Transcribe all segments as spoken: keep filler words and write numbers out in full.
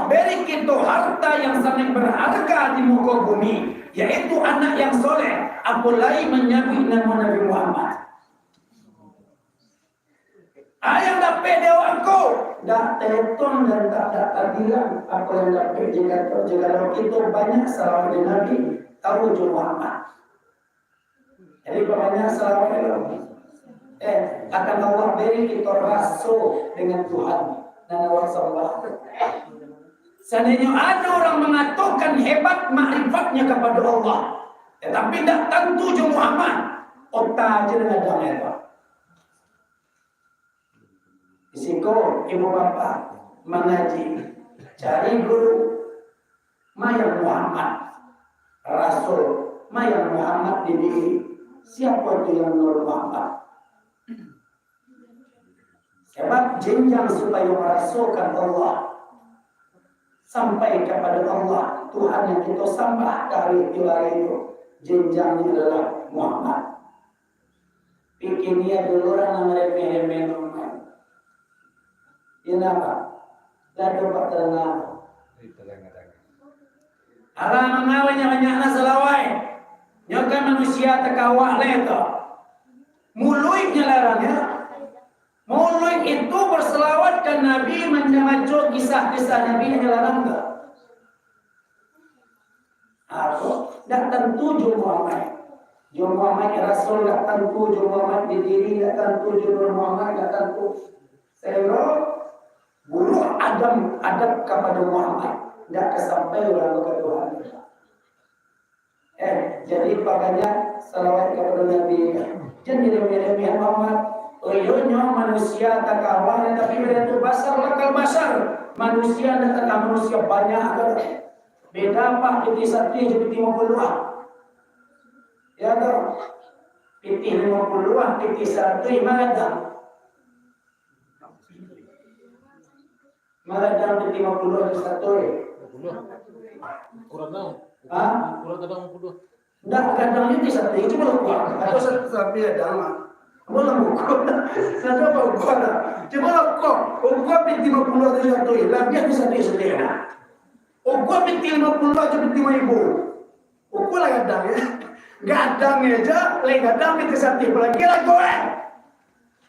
beri kito harta yang sangat berharga di muko bumi, yaitu anak yang soleh, apo lai manyabuik namo Nabi Muhammad. Ayang dapek di awak ko, dak teton dan tak, tak tabilang apo yang dapek jika, jika kito banyak salawat di Nabi, taruih jo Muhammad. Jadi, banyak salawat itu, eh, akan Allah beri kito raso dengan Tuhan. Nan awak sambah. Seandainya ada orang mengatakan hebat makrifatnya kepada Allah, tetapi tidak tentu jo Muhammad, otak aja dengan hebat. Di siko ibu bapak mangaji, cari guru, mayang Muhammad, rasul, mayang Muhammad di diri. Siapa tu yang menurut Muhammad? Sebab jenjang supaya merasakan Allah, sampai kepada Allah, Tuhan yang kita sambah dari tiap hari itu, jenjangnya adalah Muhammad. Pikir ni ado urang nan remeh-remeh Muhammad. Iyo napa? Dah dapat terdengar. Alah manga banyak-banyak nak salawai. Nyo kan manusia takawak lai tu. Muluiknyo larang, ya. Muluik itu berselawat ka Nabi, manjamaco kisah-kisah Nabi, nyo larang tu. Apo? Dak tantu jo Muhammad. Jo Muhammad rasul dak tantu, jo Muhammad di diri dak tantu, jo Muhammad dak tantu. Sehinggo buruak adab, adab kapado Muhammad, dak ka sampai urang tu ka Tuhan. Eh, jadi pabanyak salawat kapado Nabi. Jan diremeh-remeh Muhammad. Iyo nyo manusia takawak, tapi beda tu basar, lakal basar. Manusia dak takah manusia banyak tu. Beda apak pitih satuih jo pitih limo puluah. Ya toh? Pitih limo puluah, pitih satuih, ma gadang? Ma gadang pitih limo puluah jo satuih? Limo puluah. Kurang tahu. Hah? Kurang gadang limo puluah. Ndak, gadang ni di satuih, cubo lah ukua. Atau sa-, sampai gadang lah. Cubo lah ukua. Sado ba ukua lah. Cubo lah ukua. Ukua pitih limo puluah jo satuih. Labiah di satuih, satuih lah. Ukua pitih limo puluah jo pitih limo ribu. Ukua lah gadang, ya. Gadang aja, lai gadang pitih satuih, apolai lagu, eh.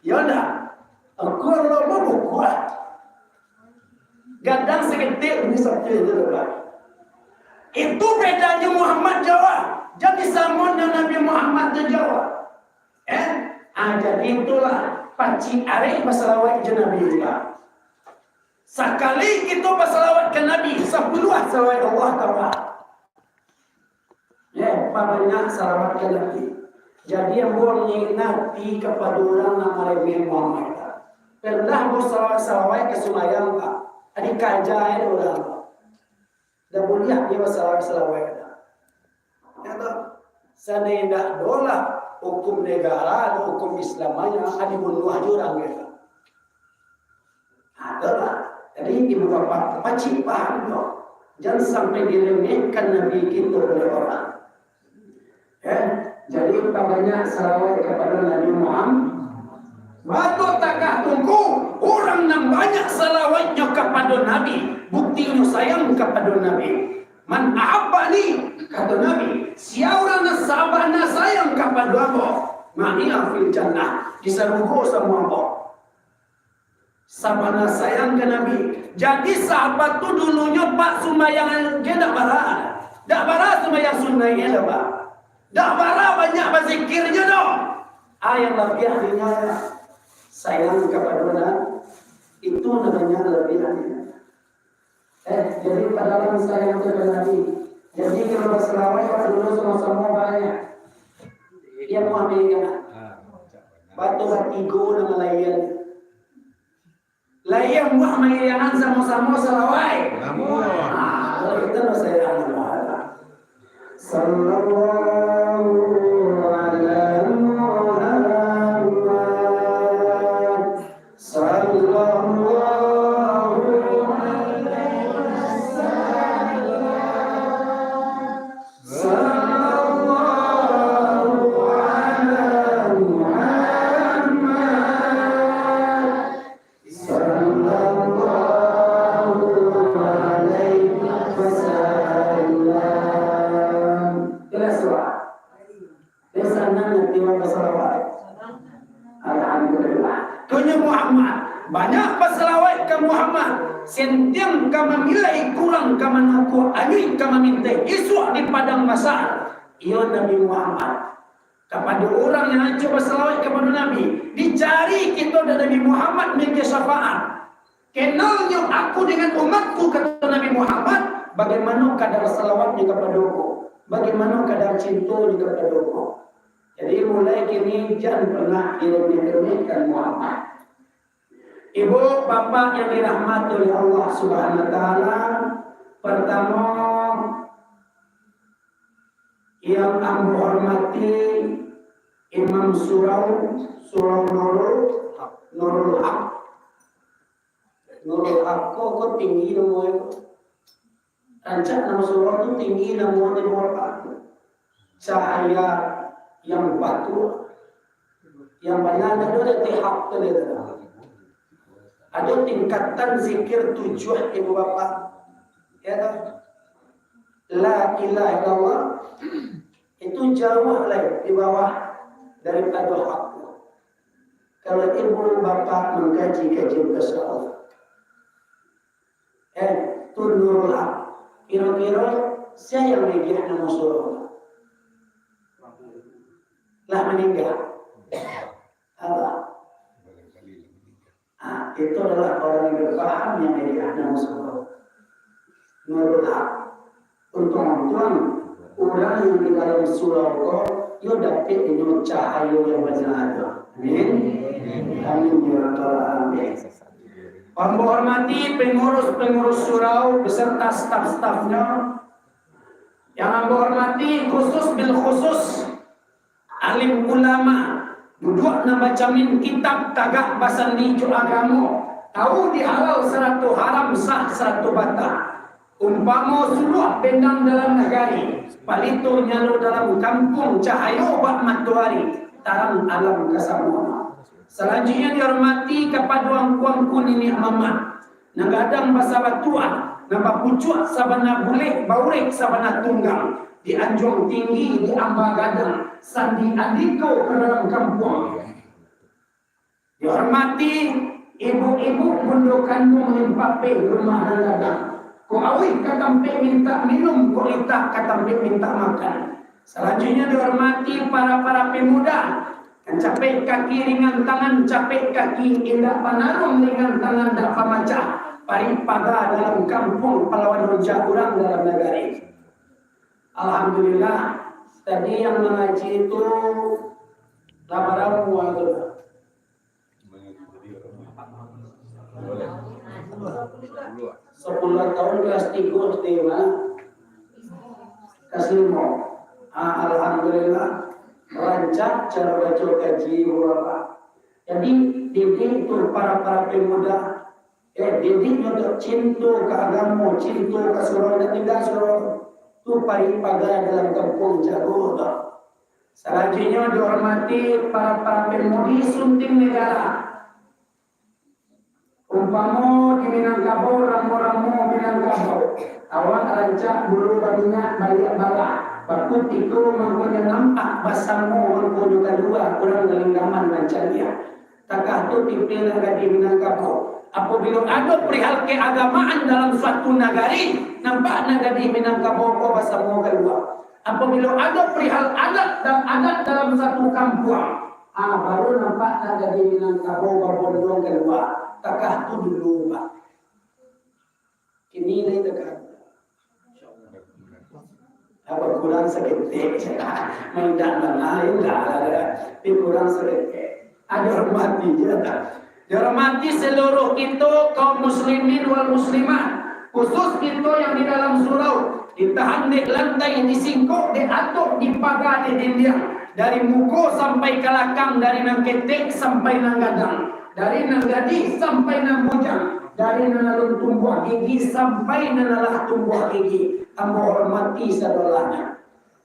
Yo ndak? Ukua lo mau ukua. Gadang saketek, ini satuih aja lah. Itu bedanya Muhammad jo awak. Jadi samo dengan Nabi Muhammad tu jo awak. Eh? Ah, jadi itulah pacik ari basalawat jo Nabi tu. Sakali kito basalawat ka Nabi, sapuluah salawat Allah ka awak. Yo, pabanyak salawat ka Nabi. Jadi, ambo mangingati kapado urang nan maremeh Muhammad. Pernah ambo salawat-salawat ka sumbayang, Pak. Adi kaja aja urang. Dak buliah nyo basalawat-salawat. Yo toh? Sandai indak dolah hukum negara, hukum Islam aja, adi bunuah jo urang, yo toh? Itulah. Jadi, ibu bapak, pacik paham tu. Jan sampai diremehkan Nabi kito oleh orang. Eh, jadi, pabanyak salawat kapado Nabi Muhammad. Batuah takah tungku, urang nan banyak salawatnyo kapado Nabi, buktinyo sayang kapado Nabi. "Man ahabbani," kato Nabi, "sia urang nan sabana sayang kapado ambo, ma'iya fil jannah, di sarugo samo ambo." Sabana sayang ka Nabi. Jadi, sahabat tu dulunyo, Pak, sumbayang je dak bara. Dak bara sumbayang sunaik je dak, Pak. Dak bara banyak bazikirnyo doh. Ah, yang labiah ninyo sayang kapado Nabi. Itu namonyo labiah ninyo. Eh, jadi padalam sayang tu ka Nabi. Jadi, kalau basalawat, Pak, dulu samo-samo banyak. Iyo, Muhammad, iyo. Batu batigo nan malaian. Lai ambo mairingan samo-samo salawat. Namun. Ah, kalau kita masih ada. Sallallahu ala Muhammad. Sallallahu alaihi wasallam. Sallallahu ala Muhammad. Sallallahu Banyak basalawat ka Muhammad, sentiang ka mamilai, kurang ka manakua, anyuik ka mamintai, isuak di padang mahsyar, iyo Nabi Muhammad. Kapado urang nan acok basalawat kapado Nabi, dicari kito dek Nabi Muhammad minta syafaat. Kenalnyo aku dengan umatku, kato Nabi Muhammad, bagaimana kadar salawatnyo kapado ko? Bagaimana kadar cintonyo kapado ko? Jadi, mulai kini jan pernah diremeh-remehkan Muhammad. Ibu, bapak yang dirahmati oleh Allah Subhanahu wa Ta'ala, pertama, yang ambo hormati Imam Surau, Surau Nurul, Nurul Haq. Nurul Haq ko, ko tinggi namonyo. Rancak namo surau tu tinggi, namo di bawah. Cahaya yang batuak. Yang bana ado di ateh hak tu, dia tu. Ado tingkatan zikir tujuah, ibu bapak. Ya toh? La ilaha illallah. Itu jauah lai di bawah daripada hak tu. Kalau ibu bapak mangkaji kajian tasawuf, eh, tu Nurul Haq. Kiro-kiro sia yang magiah namo surau? Lah maningga. Alah. Ah, itu adalah orang yang berpaham yang magiah namo surau. Nurul Haq. Untuang-untuang, urang yang di dalam surau ko, yo dapek inyo cahayo yang bana tu. Amin. Amin, ya rabbal alamin. Ambo hormati pengurus-pengurus surau beserta staf-stafnyo. Yang ambo hormati khusus bil khusus alim ulama, duduak nan bacamin kitab, tagak basandi jo agamo, tahu di halal sarato haram, sah sarato bata. Umpamo suluah bendang dalam nagari, palito nyalo dalam kampuang, cahayo bak matoari, tarang alam kasamonyo. Salanjuiknyo dihormati kapado angku-angku niniak mamak, nan gadang basa batuah, nan bapucuak sabana bulek, baurek sabana tunggang, di anjuang tinggi, di amba gadang, sandi andiko ka dalam kampuang. Dihormati ibu-ibu, bundo kanduang, limpapeh rumah nan gadang, kok auih ka tampek mintak minum, kok litak ka tampek mintak makan. Salanjuiknyo dihormati para-para pemuda, nan capek kaki ringan tangan, capek kaki indak panaruang, ringan tangan dak pamacah, parik paga dalam kampuang, palawan rujak urang dalam nagari. Alhamdulillah, tadi yang mangaji tu lah bara umua tu? Sapuluah tahun, kelas tigo S D mah. Kelas limo. Ah, alhamdulillah, rancak caro baco kaji, Bapak. Jadi, didik tu para-para pemuda, eh, didik nyo tu cinto ka agamo, cinto ka surau, indak tingga surau. Tu parik paga dalam kampuang, jago tu. Salanjuiknyo dihormati para-para pemudi Sunting Negara. Umpamo di Minangkabau, ramo-ramo Minangkabau, awak rancak bulu baminyak baliak balah, bakutiko mangkonyo nampak, basamo mangkonyo kalua, urang Galinggaman nan caliak. Takah tu tipi nan gadih Minangkabau. Apabilo ado perihal keagamaan dalam suatu nagari, nampak nan gadih Minangkabau ko basamo kalua. Apabilo ado perihal adat dan adat dalam satu kampuang, ah, baru nampak nan gadih Minangkabau babondong kalua. Takah tu dulu, Pak. Kini lai takah. Apa kurang saketek? Indak bana, indak ada. Tapi kurang saketek. Ado mati je dah. Dihormati seluruh kito kaum muslimin wal muslimat, khusus kito yang di dalam surau, ditahan dek lantai, disingkok dek atok, dipaga dek dindiang, dari muko sampai ka lakang, dari nan ketek sampai nan gadang, dari nan gadih sampai nan bujang, dari nan alun tumbuah gigi sampai nan alah tumbuah gigi, ambo hormati sadonyo.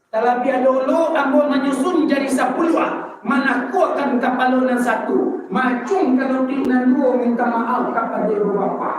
Talabiah dahulu ambo manyusun jadi sapuluah, manakuakan kapalo nan satu, maacung ka lutuik nan duo, minta maaf kapado ibu bapak.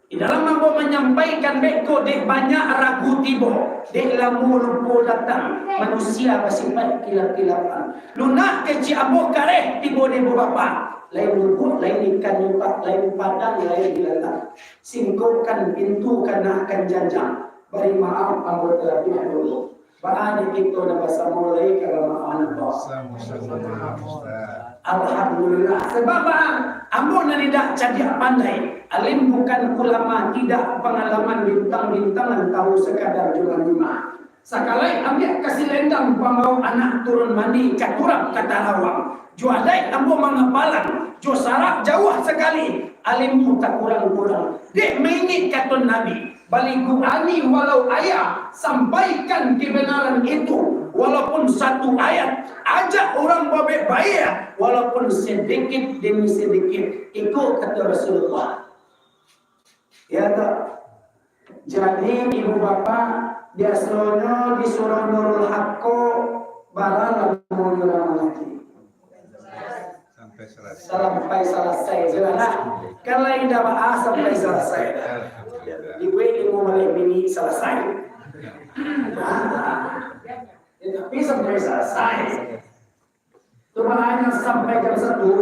Di dalam ambo manyampaikan beko, dek banyak ragu tibo, dek lamo lupo datang, manusia basipaik kilap-kilapan. Lunak kecek ambo kareh tibo di ibu bapak. Lain lubuak, lain ikan nyo, Pak, lain padang, lain ilalang. Singkokkan pintu, kanakkan janjang. Bari maaf, ambo talabiah dulu. Baa dek kito nan basamo lai ka bamaafan, Pak? Sama-sama, Ustaz. Alhamdulillah. Sabab, Pak, ambo nan indak cadiak pandai. Alim bukan ulama, tidak pangalaman, bintang-bintang nan tahu sakadar jo manyimak. Sakalai ambiak ka Silendang, pambawo anak turun mandi ka Turap ka Tarawang. Jo adaik ambo mangapalan, jo sarak jauah sakali, alimnyo takurang-kurang. Dek maingek kato Nabi, baligu ani walau ayah, sampaikan kebenaran itu, walaupun satu ayat, ajak urang babaiak-baiak, walaupun sedikit demi sedikit. Iko kato Rasulullah. Ya toh? Jadi, ibu bapak, biasonyo di Surau Nurul Haq ko bara lamonyo urang mangaji? Sampai salasai. Sampai salasai, sudah lah. Kan lain dah, Pak, ah, sampai salasai. Alhamdulillah. Dibuek limo baleh minit salasai. Ah, ya, tapi sampai salasai. Tu maknanyo sampai jam satu.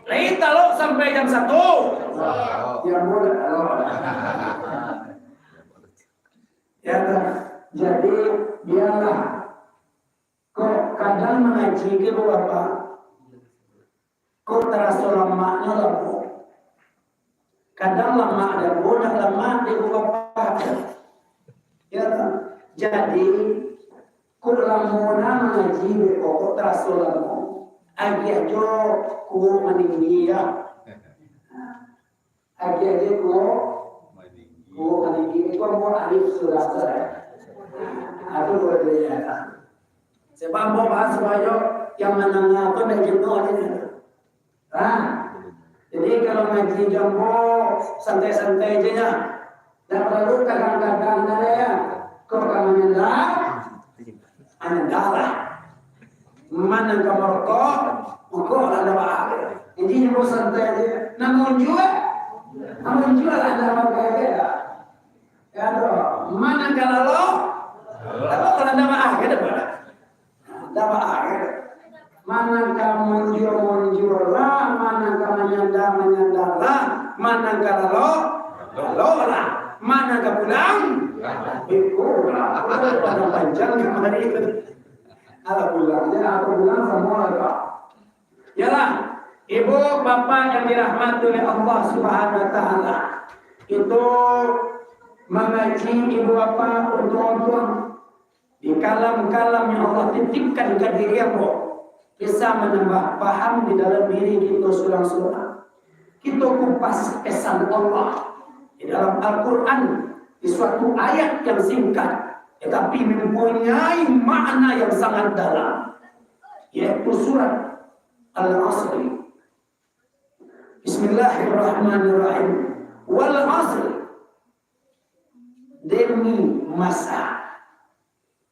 Lai talok sampai jam satu. Ya, boleh talok. Ya, dah. Jadi, biarlah. Kok kadang mangaji ke, Bapak? Kok taraso lamaknyo lamo? Kadang lamak dek ambo, dak lamak dek Bapak. Ya, kan? Jadi, kok lamo na mangaji dek ambo, kok taraso lamo. Agiah jo kuo maninggi, ya. Agiah jo kuo, kuo maninggi. Itu ambo alif surah saja. Aku luar biasa. Sebab ambo bahas supayo yang mandanga tu dak jenuah dek. Ha? Jadi, kalau ngaji jo ambo, santai-santai aja, ya. Ndak paralu tagang-tagang, ndak ado, ya. Kok ka manyanda, manyanda lah. Mana ka marokok, marokok lah, ndak baa. Jadi, ambo santai aja. Nak mangunjua, mangunjua lah, ndak baa, ya. Ya, tu. Mana ka lalo, lalo lah, ndak baa, ya, ndak baa. Ndak baa, ya. Mana ka manjua-manjua lah, mana ka manyanda-manyanda lah, mana ka lalo, lalo lah, mana ka pulang, pulang lah. Udah pada panjang kamari. Alah, pulang, ya, aku pulang semua lah, Pak. Yalah, ibu bapak yang dirahmati oleh Allah Subhanahu wa Ta'ala, itu mangaji ibu bapak untuang-untuang di kalam-kalam yang Allah titipkan ka diri ambo, bisa manambah paham di dalam diri kito surang-surang. Kito kupas pesan Allah di dalam Al-Quran, di suatu ayat yang singkat, tetapi mempunyai makna yang sangat dalam, yaitu surat Al-Asr. Bismillahirrahmanirrahim. Wal asr. Demi masa.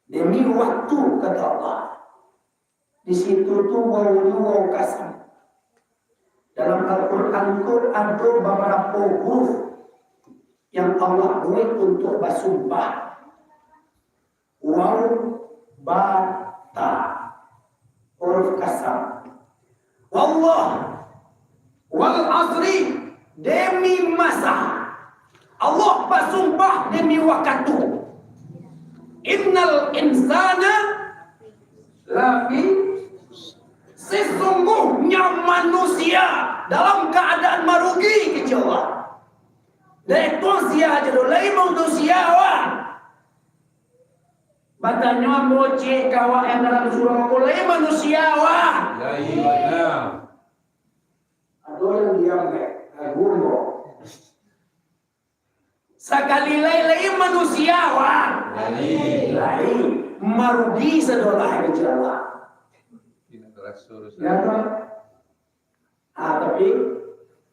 Demi waktu, kata Allah. Di situ tu wawunyo wawu kasam. Dalam Al-Quran tu ado babarapo huruf yang Allah buek untuak basumpah. Wawu, ba, ta. Huruf kasam. Wallah, wal asri, demi masa. Allah basumpah demi wakatu. Innal insana lafi, sesungguhnya manusia dalam keadaan marugi, kecek Allah. Dek tu sia aja tu, lai manusia, wah. Batanyo ambo cek ka awak yang dalam surau ko, lai manusia, wah. Lai, bana. Ado yang diam, eh, ragu ambo. Sakali lai, lai manusia, wah. Lai. Lai. Marugi sadolah, insya Allah. Tidak terasa, Ustaz. Ya, toh? Ah, tapi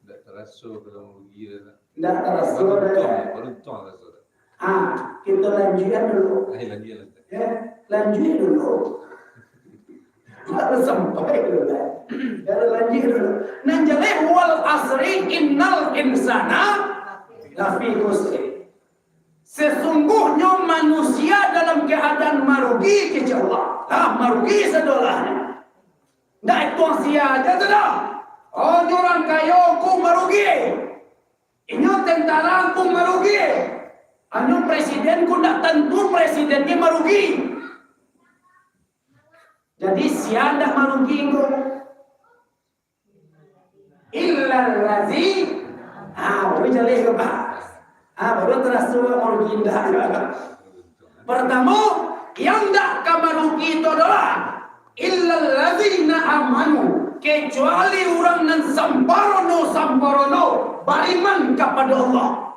ndak taraso kalau rugi dah. Ndak taraso dah. Baru untuang, baru untuang taraso dah. Ah, kita lanjutkan dulu. Ayo, lanjutkan, Ustaz. Ya, lanjut dulu. Baru sampai dulu, kan? Baru lanjut dulu. Nan jaleh, wal asri innal insana lafi khusri. Sesungguhnya manusia dalam keadaan marugi, kecek Allah. Ah, marugi sadolahnyo. Ndak itu sia aja tu dah. Oh, inyo urang kayo ko marugi. Inyo tentara ko marugi. Inyo presiden ko ndak tantu presiden ko marugi. Jadi, sia ndak marugi ko. Illallazi, ah, baru jaleh ko, Pak. Ah, baru taraso marugi indak. Partamo, yang ndak ka marugi tu adolah illallazina amanu, kecuali urang nan samparono-samparono bariman kapado Allah.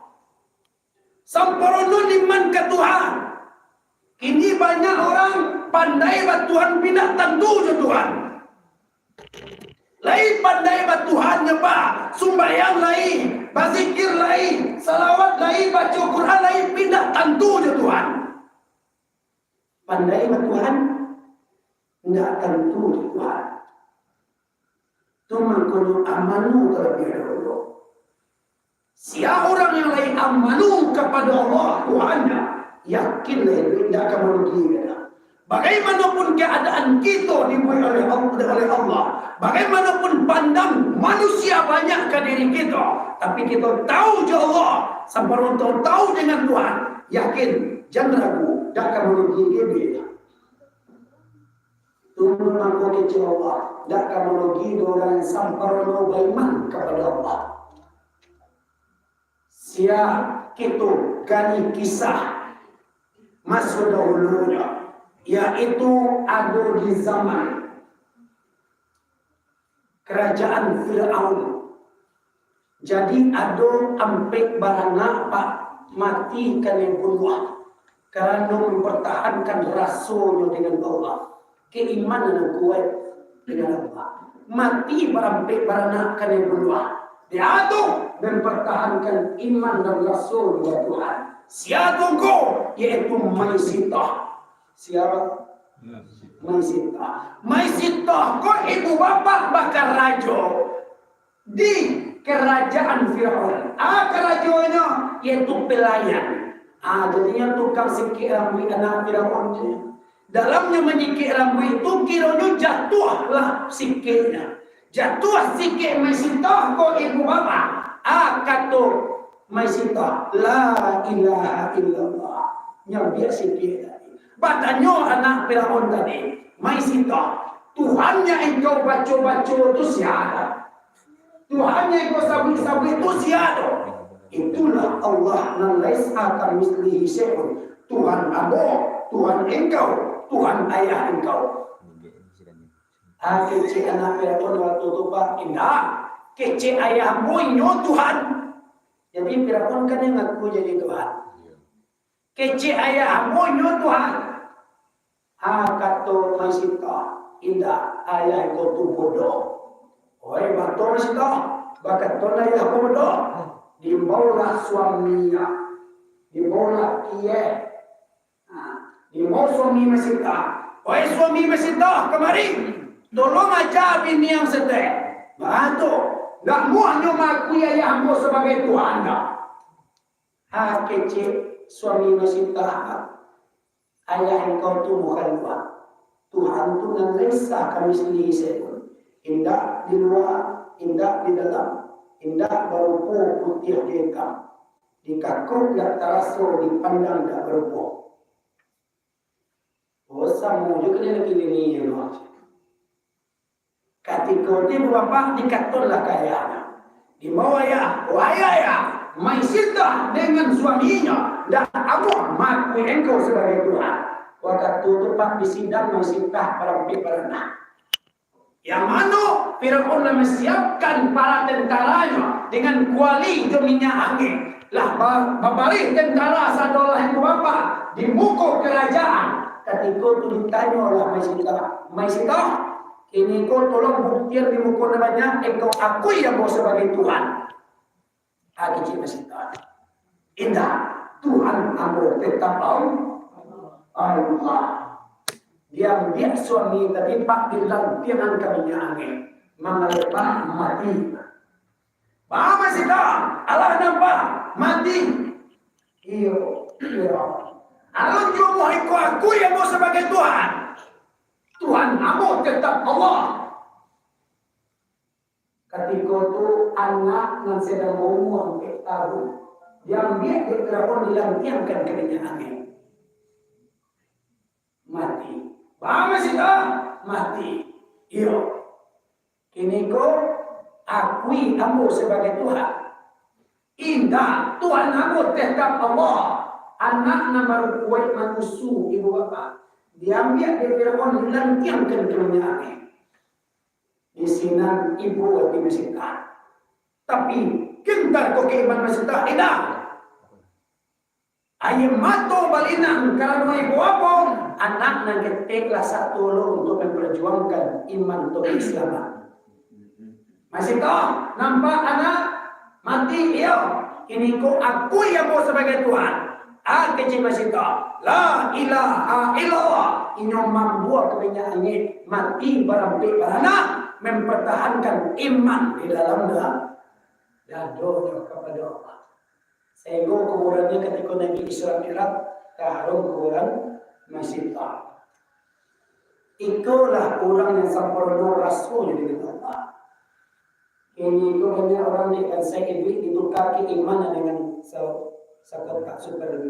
Samparono iman ka Tuhan. Kini banyak urang pandai batuhan, pindah tantu jo Tuhan. Lai pandai batuhan nyo, Pak. Sumbayang lai, bazikir lai, salawat lai, baco Quran lai, pindah tantu jo Tuhan. Pandai batuhan, indak tantu jo Tuhan. Tu mangkonyo amanu talabiah dahulu. Sia urang yang lai amanu kapado Allah Tuhannya, yakinlah indak akan marugi, kata. Bagaimanapun keadaan kito dibuek oleh Allah, oleh Allah, bagaimanapun pandang manusia banyak ka diri kito, tapi kito tahu jo Allah, samparono tahu dengan Tuhan, yakin, jan ragu, dak ka marugi kito. Tu mangko kecek Allah, dak ka marugi doh urang yang samparono baiman kapado Allah. Sia kito gali kisah maso dahulunyo, yaitu ado di zaman karajaan Firaun. Jadi, ado ampek baranak, Pak, mati kanai bunuah, karano mampartahankan rasonyo dengan Allah, keimanan nan kuaik dengan Allah. Mati barampek baranak kanai bunuah, dia tu mampartahankan iman dan rasonyo jo Tuhan. Sia tu ko, yaitu Maisitah. Sia? Maisitah. Maisitah ko ibu bapak bakarajo di karajaan Firaun. Ah, karajonyo yaitu pelayan. Ah, jadinyo tukang sikik rambuik anak Firaun tu. Dalamnyo manyikik rambuik tu, kironyo jatuahlah sikiknyo. Jatuah sikik Maisitah ko ibu bapak. Ah, kato Maisitah, "La ilaha illallah." Nyambiak sikik tadi. Batanyo anak Firaun tadi, "Maisitah, Tuhan yang engkau baco-baco tu sia? Tuhan yang engkau sabuik-sabuik tu sia tu?" "Itulah Allah nan laisa kamitslihi syai'un. Tuhan ambo, Tuhan engkau, Tuhan ayah engkau." Ah, kecek anak Firaun wakatu tu, Pak, indak. Kecek ayah ambo inyo Tuhan. Jadi Firaun kan yang ngaku jadi Tuhan. Kecek ayah ambo inyo Tuhan. Ah, kato Maisitah, indak, ayah engkau tu bodoh. Oi, batua Maisitah, bakato ayah ko bodoh. Diimbaulah suaminyo. Diimbaulah kieh. Nah, diimbau suami Maisitah. Oi, suami Maisitah, kamari. Tolong aja bini ang saketek. Baa tu, ndak amuah nyo maakui ayah ambo sabagai Tuhan doh. Ah, kecek suami Maisitah, ayah engkau tu bukan Tuhan. Tuhan tu nan laisa kamitslihi syai'un. Indak di lua, indak di dalam, indak barupo putiah jo itam. Dikakok indak taraso, dipandang indak barupo. Oh, samo jo kini laki bini, yo. Katiko tu ibu bapak dikatolah ka ayahnyo. Diimbau ayah, "Wahai ayah, Maisitah dengan suaminyo ndak amuah maakui engkau sabagai Tuhan." Wakatu tu, Pak, disidang Maisitah barampek baranak. Yang mano Firaun lah masiapkan para tentaranya dengan kuali jo minyak angin. Lah ba-, babarih tentara sadolah ibu bapa di muko karajaan. Katiko tu ditanyolah Maisitah, "Maisitah, kini ko tolong buktian di muko nan banyak, engkau akui ambo sabagai Tuhan." Kecek Maisitah, "Indak, Tuhan ambo tetap Al-, Allah." Diambiak suami tadi, Pak, dilantiangan ka minyak angin, mangalepah mati. "Baa Maisitah, alah nampak mati?" "Iyo, iyo." "Alun juo amuah iko akui ambo sabagai Tuhan?" "Tuhan ambo tetap Allah." Katiko tu anak nan sadang baumua ampek tahun, diambiak dek Firaun, dilantiangkan ka minyak angin. Mati. Ba masih tu? Mati. Iyo. Kini ko, akui ambo sabagai Tuhan. Indak, Tuhan ambo tetap Allah. Anak nan baru kuaik manusu ibu bapa, diambiak dek Firaun, dilantiangkan ka minyak angin. Di sinan ibu ati masih tahan. Tapi, gentar ko ka iman masih tahan? Indak. Aia mato balinang karano ibu apo? Anak nan ketek lah satu lo untuak mamparjuangkan iman tauhid Islam. Masih tahan? Nampak anak mati, iyo. Kini ko akui ambo sabagai Tuhan. Ah, kecek masih tahan. La ilaha illallah. Inyo mambuang ka minyak angin, mati barampek baranak, mampartahankan iman di dalam da-, dadonyo kapado Allah. Sahinggo kuburannya katiko Nabi Isra Mi'raj, taharum kuburan masih tahan. Ikolah urang yang samparno rasonyo dengan Allah. Kini ko banyak urang dek bansaik iduik dituka keimanan dengan sa-, sakotak super.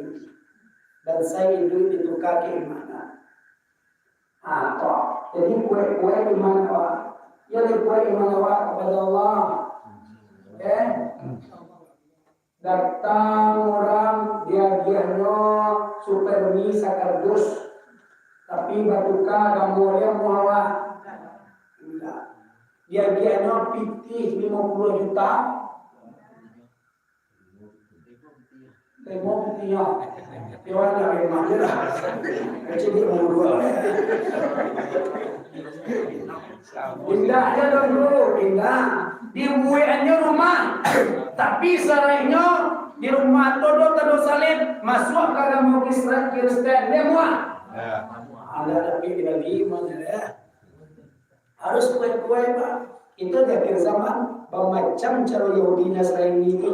Bansaik iduik dituka keimanan. Ah, ko. Jadi, kuaik-kuaik iman awak. Yo, lai kuaik iman awak kapado Allah. Eh? Datang urang, diagiahnyo Supermi sakardus, tapi batuka gambar dia muha awak. Indak. Diagiahnyo pitih limo puluah juta. Tembok putinyo. Yo, anak memang je lah. Kecil dia umur dua. Indak je dulu, indak. Dibuekannyo rumah. Tapi sarainyo di rumah tu do tando salib, masuak ka agamo Isra-, Kristen. Dia muah. Ya. Anak tapi lagi mana ya? Harus kuaik-kuaik, Pak. Kito di akhir zaman, bamacam caro Yahudi Nasrani tu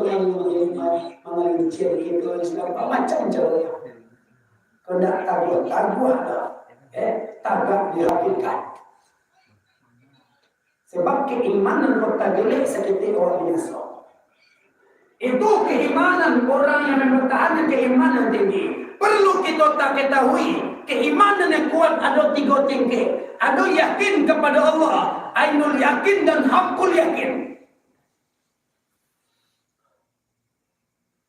mangalincian kito Islam, bamacam caro. Kok ndak taguah-taguah doh, eh, tagak di hakikat. Sebab keimanan kok tagelek saketek awak binaso. Itu keimanan orang yang mempertahankan keimanan tinggi. Perlu kito taketahui, keimanan yang kuat ado tigo tingkek. Ado yakin kepada Allah, ainul yakin dan hakul yakin.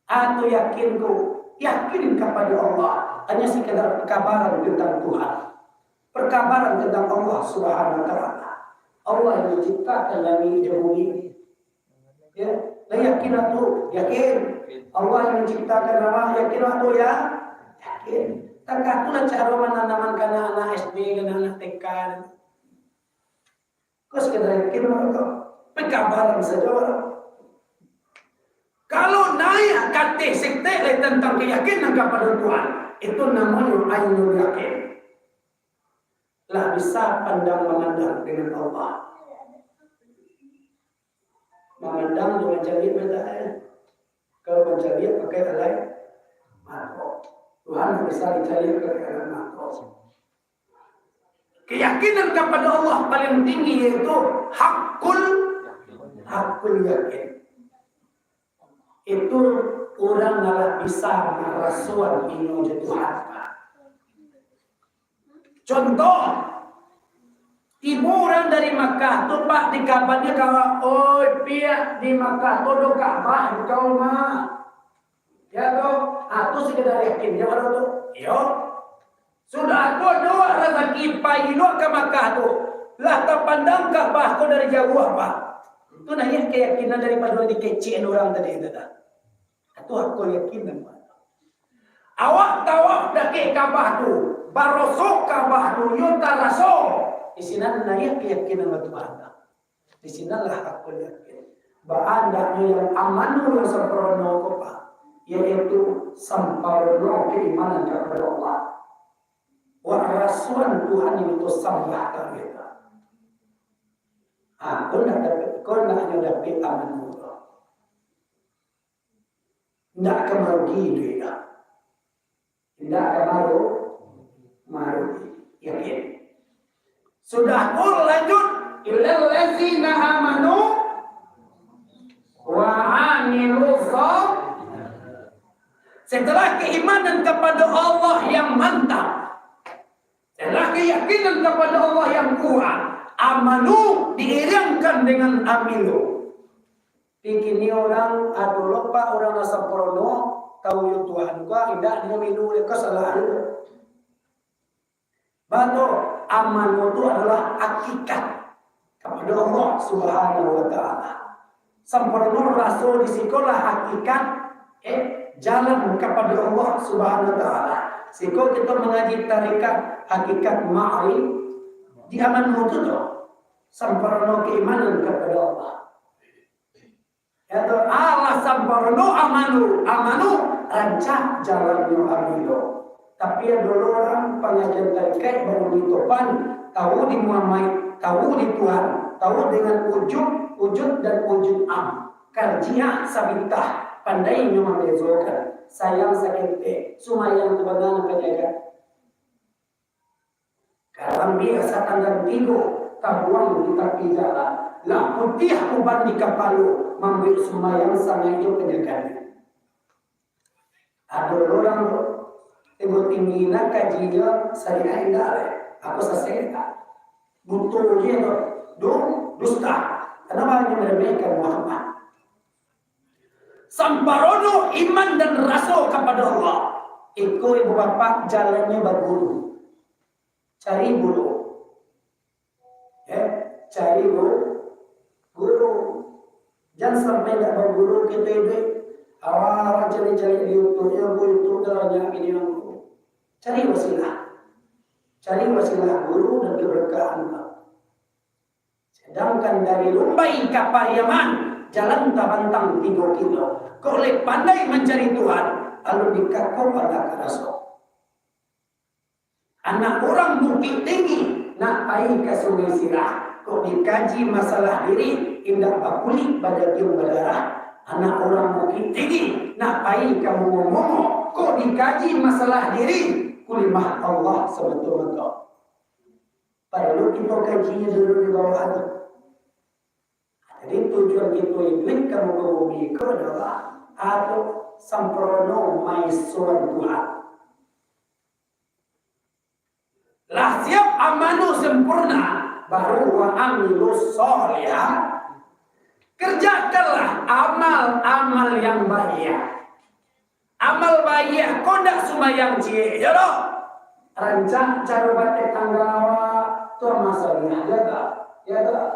Ado yakin tu, yakin kepada Allah, hanya sekadar perkabaran tentang Tuhan. Perkabaran tentang Allah Subhanahu wa Ta'ala. Allah yang menciptakan langit dan bumi. Ya, lah yakin lah tu, yakin. Allah yang menciptakan awak, yakin lah tu ya, yakin. Takah tu lah caro mananaman ka anak-anak S D, ka anak-anak T K. Kau sekadar yakin lah tu. Pekabaran saja orang. Kalau naik kateh sektek lai tentang keyakinan kepada Tuhan, itu namanya ainul yakin. Lah bisa pandang mamandang dengan Allah. Mamandang jo mancaliak mata, eh. Kalau mancaliak pakai alat mato. Tuhan bisa dicaliak pakai alat mato. Keyakinan kepada Allah paling tinggi yaitu hakul, hakul yakin. Itu urang nan lah bisa marasoan inyo jo Tuhan. Contoh, tibo urang dari Makkah tu, Pak, dikabarnyo kawan, "Oi, piak, di Makkah tu ado Ka'bah, kau mah." Ya toh? Ah, tu sekedar yakin, ya baru tu. Iyo. Sudah tu ado razaki pai lo ka Makkah tu. Lah tapandang Ka'bah ko dari jauah, Pak. Tu naiak keyakinan daripado dikecekan urang tadi tu dah. Itu aku yakin nampak. Awak tawaf dakek Ka'bah tu, barosok Ka'bah tu, yo taraso. Di sinan naiak keyakinan batu bata. Di sinanlah aku yakin. Baandaknyo yang amanu yang sempurna ko, Pak, yaitu sempurna keimanan kepada Allah. Wak rasuan Tuhan itu sambah kabeh. Ah, kau nak dapat, kau nak hanya dapat amanu tu. Ndak ka marugi duit dah. Ndak ka maru-, marugi. Yakin. Sudah tu lanjut, illal ladzina amanu Setelah keimanan kepada Allah yang mantap, setelah keyakinan kepada Allah yang kuat, amanu diiringkan dengan amilu. Di kini urang ado lo pak urang nan samparono, tahu yo Tuhan ko, indak nyo milu dek ko salah tu. Batua, amanu tu adalah hakikat kepada Allah Subhanahu wa Ta'ala. Samparono raso di sikolah hakikat, eh, jalan kepada Allah Subhanahu wa Ta'ala. Siko kita mengaji tarikat hakikat ma'rif di amanu tu tu. Samparono keimanan kepada Allah. Ya tu, alah samparono amanu, amanu rancak jalannyo amilo. Tapi ado lo urang pangajian tarikat baru di topan, tahu di Muhammad, tahu di Tuhan, tahu dengan wujud, wujud dan wujud am. Karjiah sabitah, pandai nyo mambezokan. Sayang saketek, sumayang tu bana nan ka jaga. Karambia satanggan tigo, tabuang di tapi jalan. Lah putiah uban di kapalo, mambuek sumbayang sangaik jo panjagaan. Ado urang tu, tinggi-tinggi nak kajinyo, syariat indak leh. Aku sasek tak? Buto je tu. Du, dusta. Kenapa hanya meremehkan Muhammad? Samparono iman dan raso kapado Allah. Iko ibu bapak jalannyo baguru. Cari guru. Eh, cari gu-, guru. Jan sampai ndak baguru kito iduik. Awak-awak cari-cari di YouTube, yo, YouTube tu banyak video. Cari wasilah. Cari wasilah guru dan keberkahan. Sedangkan dari Rumbai ka Pariaman, jalan tabantang tigo kilo. Kok lai pandai mancari Tuhan, alun dikako pado karaso. Anak urang Bukik Tinggi, nak pai ka Sungai Sirah. Kok dikaji masalah diri, indak bakulik badagiang badarah. Anak urang Bukik Tinggi, nak pai ka Mongo-mongo. Kok dikaji masalah diri, kulimah Allah sabatua-batua. Paralu kito kaji dulu di bawah tu. Jadi, tujuan kito iduik ka muko bumi ko adalah ado samparono maesoan Tuhan. Lah siap amanu sempurna, baru wa amilu sholihat. Kerjakanlah amal-amal yang baik. Amal baiak ko ndak sumbayang ciek jo doh. Rancak caro batetangga awak tu amal saleh, yo tak? Yo tak?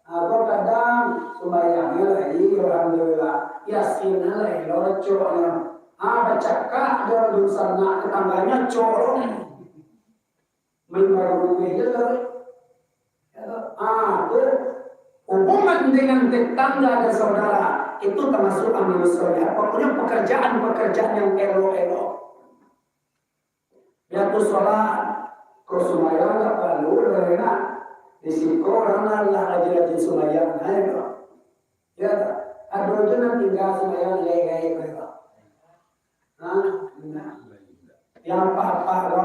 Aku kadang sumbayang lai, alhamdulillah. Yasin lai, locoknyo. Ah, bacakak jo dunsanak tetangganyo, cok. Main baru rumah je lah. Ah, tu hubungan dengan tetangga dan saudara itu termasuk amal soleh. Pokoknya pekerjaan-pekerjaan yang elok-elok. Biar tu sholat, kau sumbayang tak perlu, dah enak. Di siko urang lah rajin-rajin sumbayang, nah, itu. Ya tak? Ado je nan tingga sumbayang gaek-gaek ko. Hah? Indak. Yang apak-apak ko,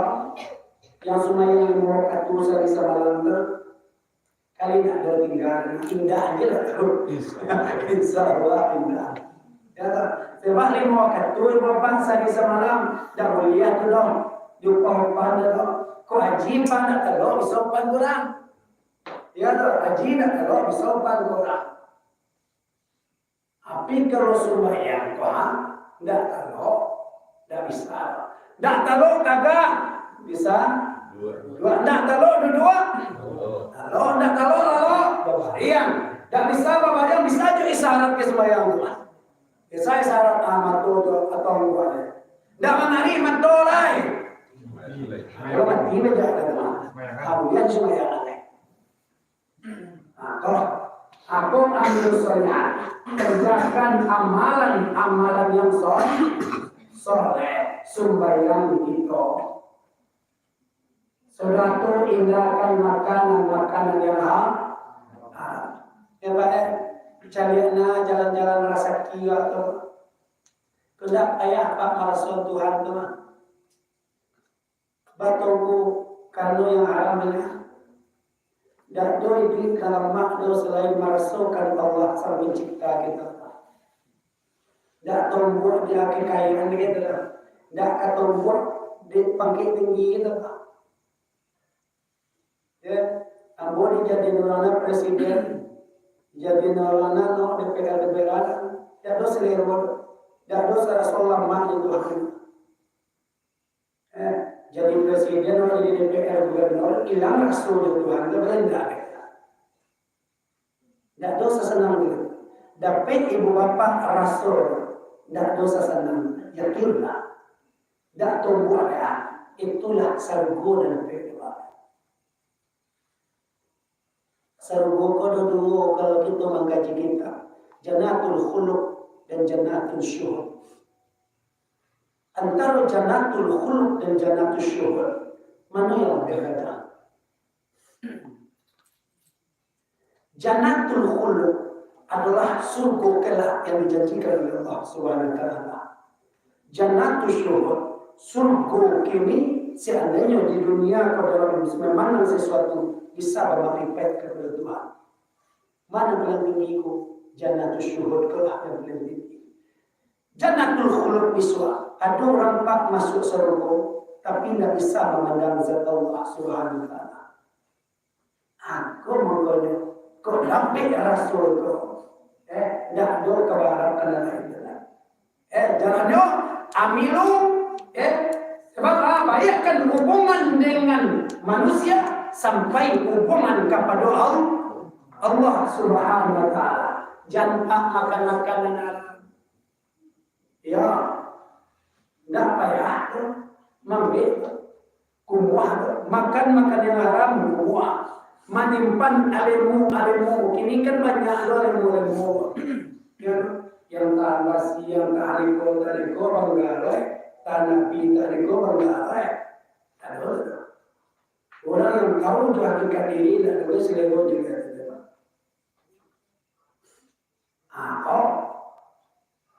yang sumbayang limo wakatu sahari samalam tu, kali indak ado tingga, indak aja lah tu. Insya Allah. Insya Allah, indak. Ya tak? Sebab limo wakatu, limo apak sahari samalam, dak buliah tu doh. Diupah-upah dah tu. Kok haji pan dak talok, bisa pan kurang. Ya tak? Haji dak talok, bisa pan kurang. Tapi kalau sumbayang ko, ha, ndak talok, ndak bisa. Ndak talok tagak, bisa? Duo. Ndak talok duduak? Talok. Ndak talok lalok? Babariang. Ndak bisa babariang, bisa jo isyarat ka sumbayang tu, ha. Bisa isyarat, ah, mato tu atau muko. Ndak manarik mato lai. Kalau mati bae jangan, ha. Kamudian sumbayang lai. Nah, kalau aku ambil soleh, kerjakan amalan-amalan yang soleh, soleh, sumbayang kito. Sudah tu, hindarkan makanan-makanan yang ha-, haram. Ya, Pak, eh, caliak nah jalan-jalan rasaki awak tu. Indak payah, Pak, maraso Tuhan tu mah. Batungku karano yang haram banyak. Dak do iduik ka lamak do salain marasokan Allah Sang Pencipta kito. Dak tombuak di kekayaan gitu lah. Dak ka tombuak di pangkek tinggi gitu lah. Ya, ambo dijadian urang presiden, dijadian urang no D P R, D P R, dak ado selero, dak ado saraso lamak di Tuhan. Eh, jadi presiden, jadi D P R, gubernur, ilang raso jo Tuhan tu, berendah. Ndak dosa sanang tu. Dapek ibu bapak raso, ndak dosa sanang. Yakinlah. Ndak tombuak dah. Itulah sarugo nan dapek ibu bapak. Sarugo ko ado duo kalau kito mangkaji kitab. Jannatul khulud dan jannatul syuhud. Antaro jannatul khulud dan jannatul syuhud, mano yang lebih gagah? Jannatul khulud adolah surgo kelak yang dijanjikan oleh Allah Subhanahu wa Taala. Jannatul syuhud, surgo kini, seandainyo di dunia kau dalam memandang sesuatu bisa bamakrifat kepada Tuhan. Mano paling tinggi ko? Jannatul syuhud ko lah yang paling tinggi. Jannatul khulud bisuak, ado urang pak masuak sarugo, tapi indak bisa mamandang zat Allah Subhanahu wa Taala. Ako mangkonyo, kok dapek raso ko, eh, ndak ado ka baharap ka nan lain tu lah. Eh, jalannyo, amilu, eh, sabab, ah, baiakkan hubungan dengan manusia sampai hubungan kapado Al-, Allah Subhanahu wa Taala. Jan makan makanan haram. Yo, ndak payah tu, maambiak tu. Kumuah tu, makan makanan yang haram, kumuah. Manyimpan alemu-alemu, kini kan banyak tu alemu-alemu. Yo, yang tahan basi, yang tahan iko, tahan iko, banggalai, tahan api, tahan iko, banggalai. Ado tu. Urang yang tahu jo hakikat diri, ndak ado selero jo dia tu. Ah, oh.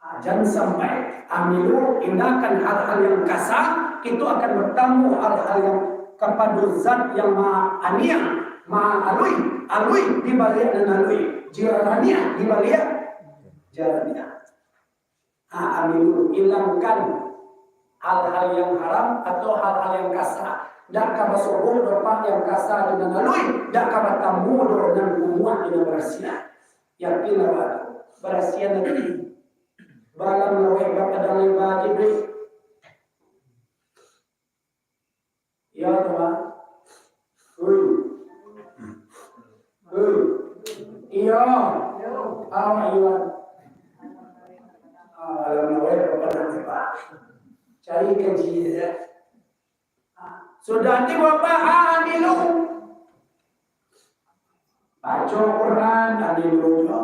Ah, jan sampai amilu, tindakan hal-hal yang kasa, itu akan bertambah hal-hal yang kapado zat yang maha aniang, maha alui, alui di baliak nan alui, jaraniah di baliak jaraniah. Ah, amilu, ilangkan hal-hal yang haram atau hal-hal yang kasa. Ndak ka basobok doh pak yang kasa jo nan alui, ndak ka batamu doh nan kumuah jo nan barasiah. Yakinlah, Pak. Barasiah nanti. Balam laweh bapadang leba aja, Dek. Iyo, Tuan. Ui. Ui. Iyo. Awak iyo. Ah, balam laweh bapadang leba. Cari kaji ya. Sudah tibo paha amilu. Baco Quran, amilu jo.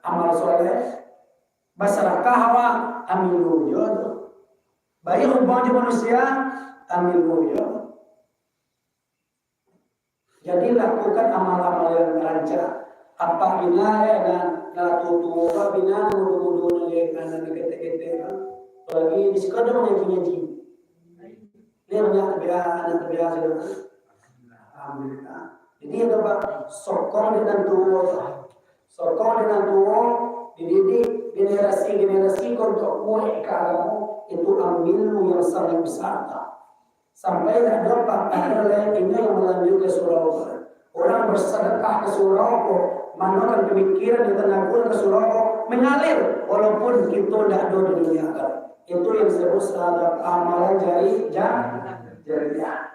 Amal soleh. Basadakah awak, amilu jo tu. Baik hubungan jo manusia, amilu jo. Jadi, lakukan amal-amal yang rancak. Apak bina, eh, nan, nan tuo-tuo, apak bina, nan mudo-mudo, nan, nan, nan ketek-ketek, kan. Apalagi di siko ado mangaji-ngaji. Ni banyak tabiat, anak tabiat, saudara. Alhamdulillah. Jadi, ado, Pak, sokong dek nan tuo, Pak. Sokong dek nan tuo, dididik generasi-generasi ko untuak kuaik ka agamo, itu amilu yang sangat besar, Pak. Sampai dak ado apo-apo lai inyo yang malanjut ka surau ko. Urang basadakah ka surau ko, manuangkan pamikiran jo tanago ka surau ko, mangalir, walaupun kito dak ado di dunia akhirat. Itu yang disebut sadakah amalan jari-, ja-, jariah.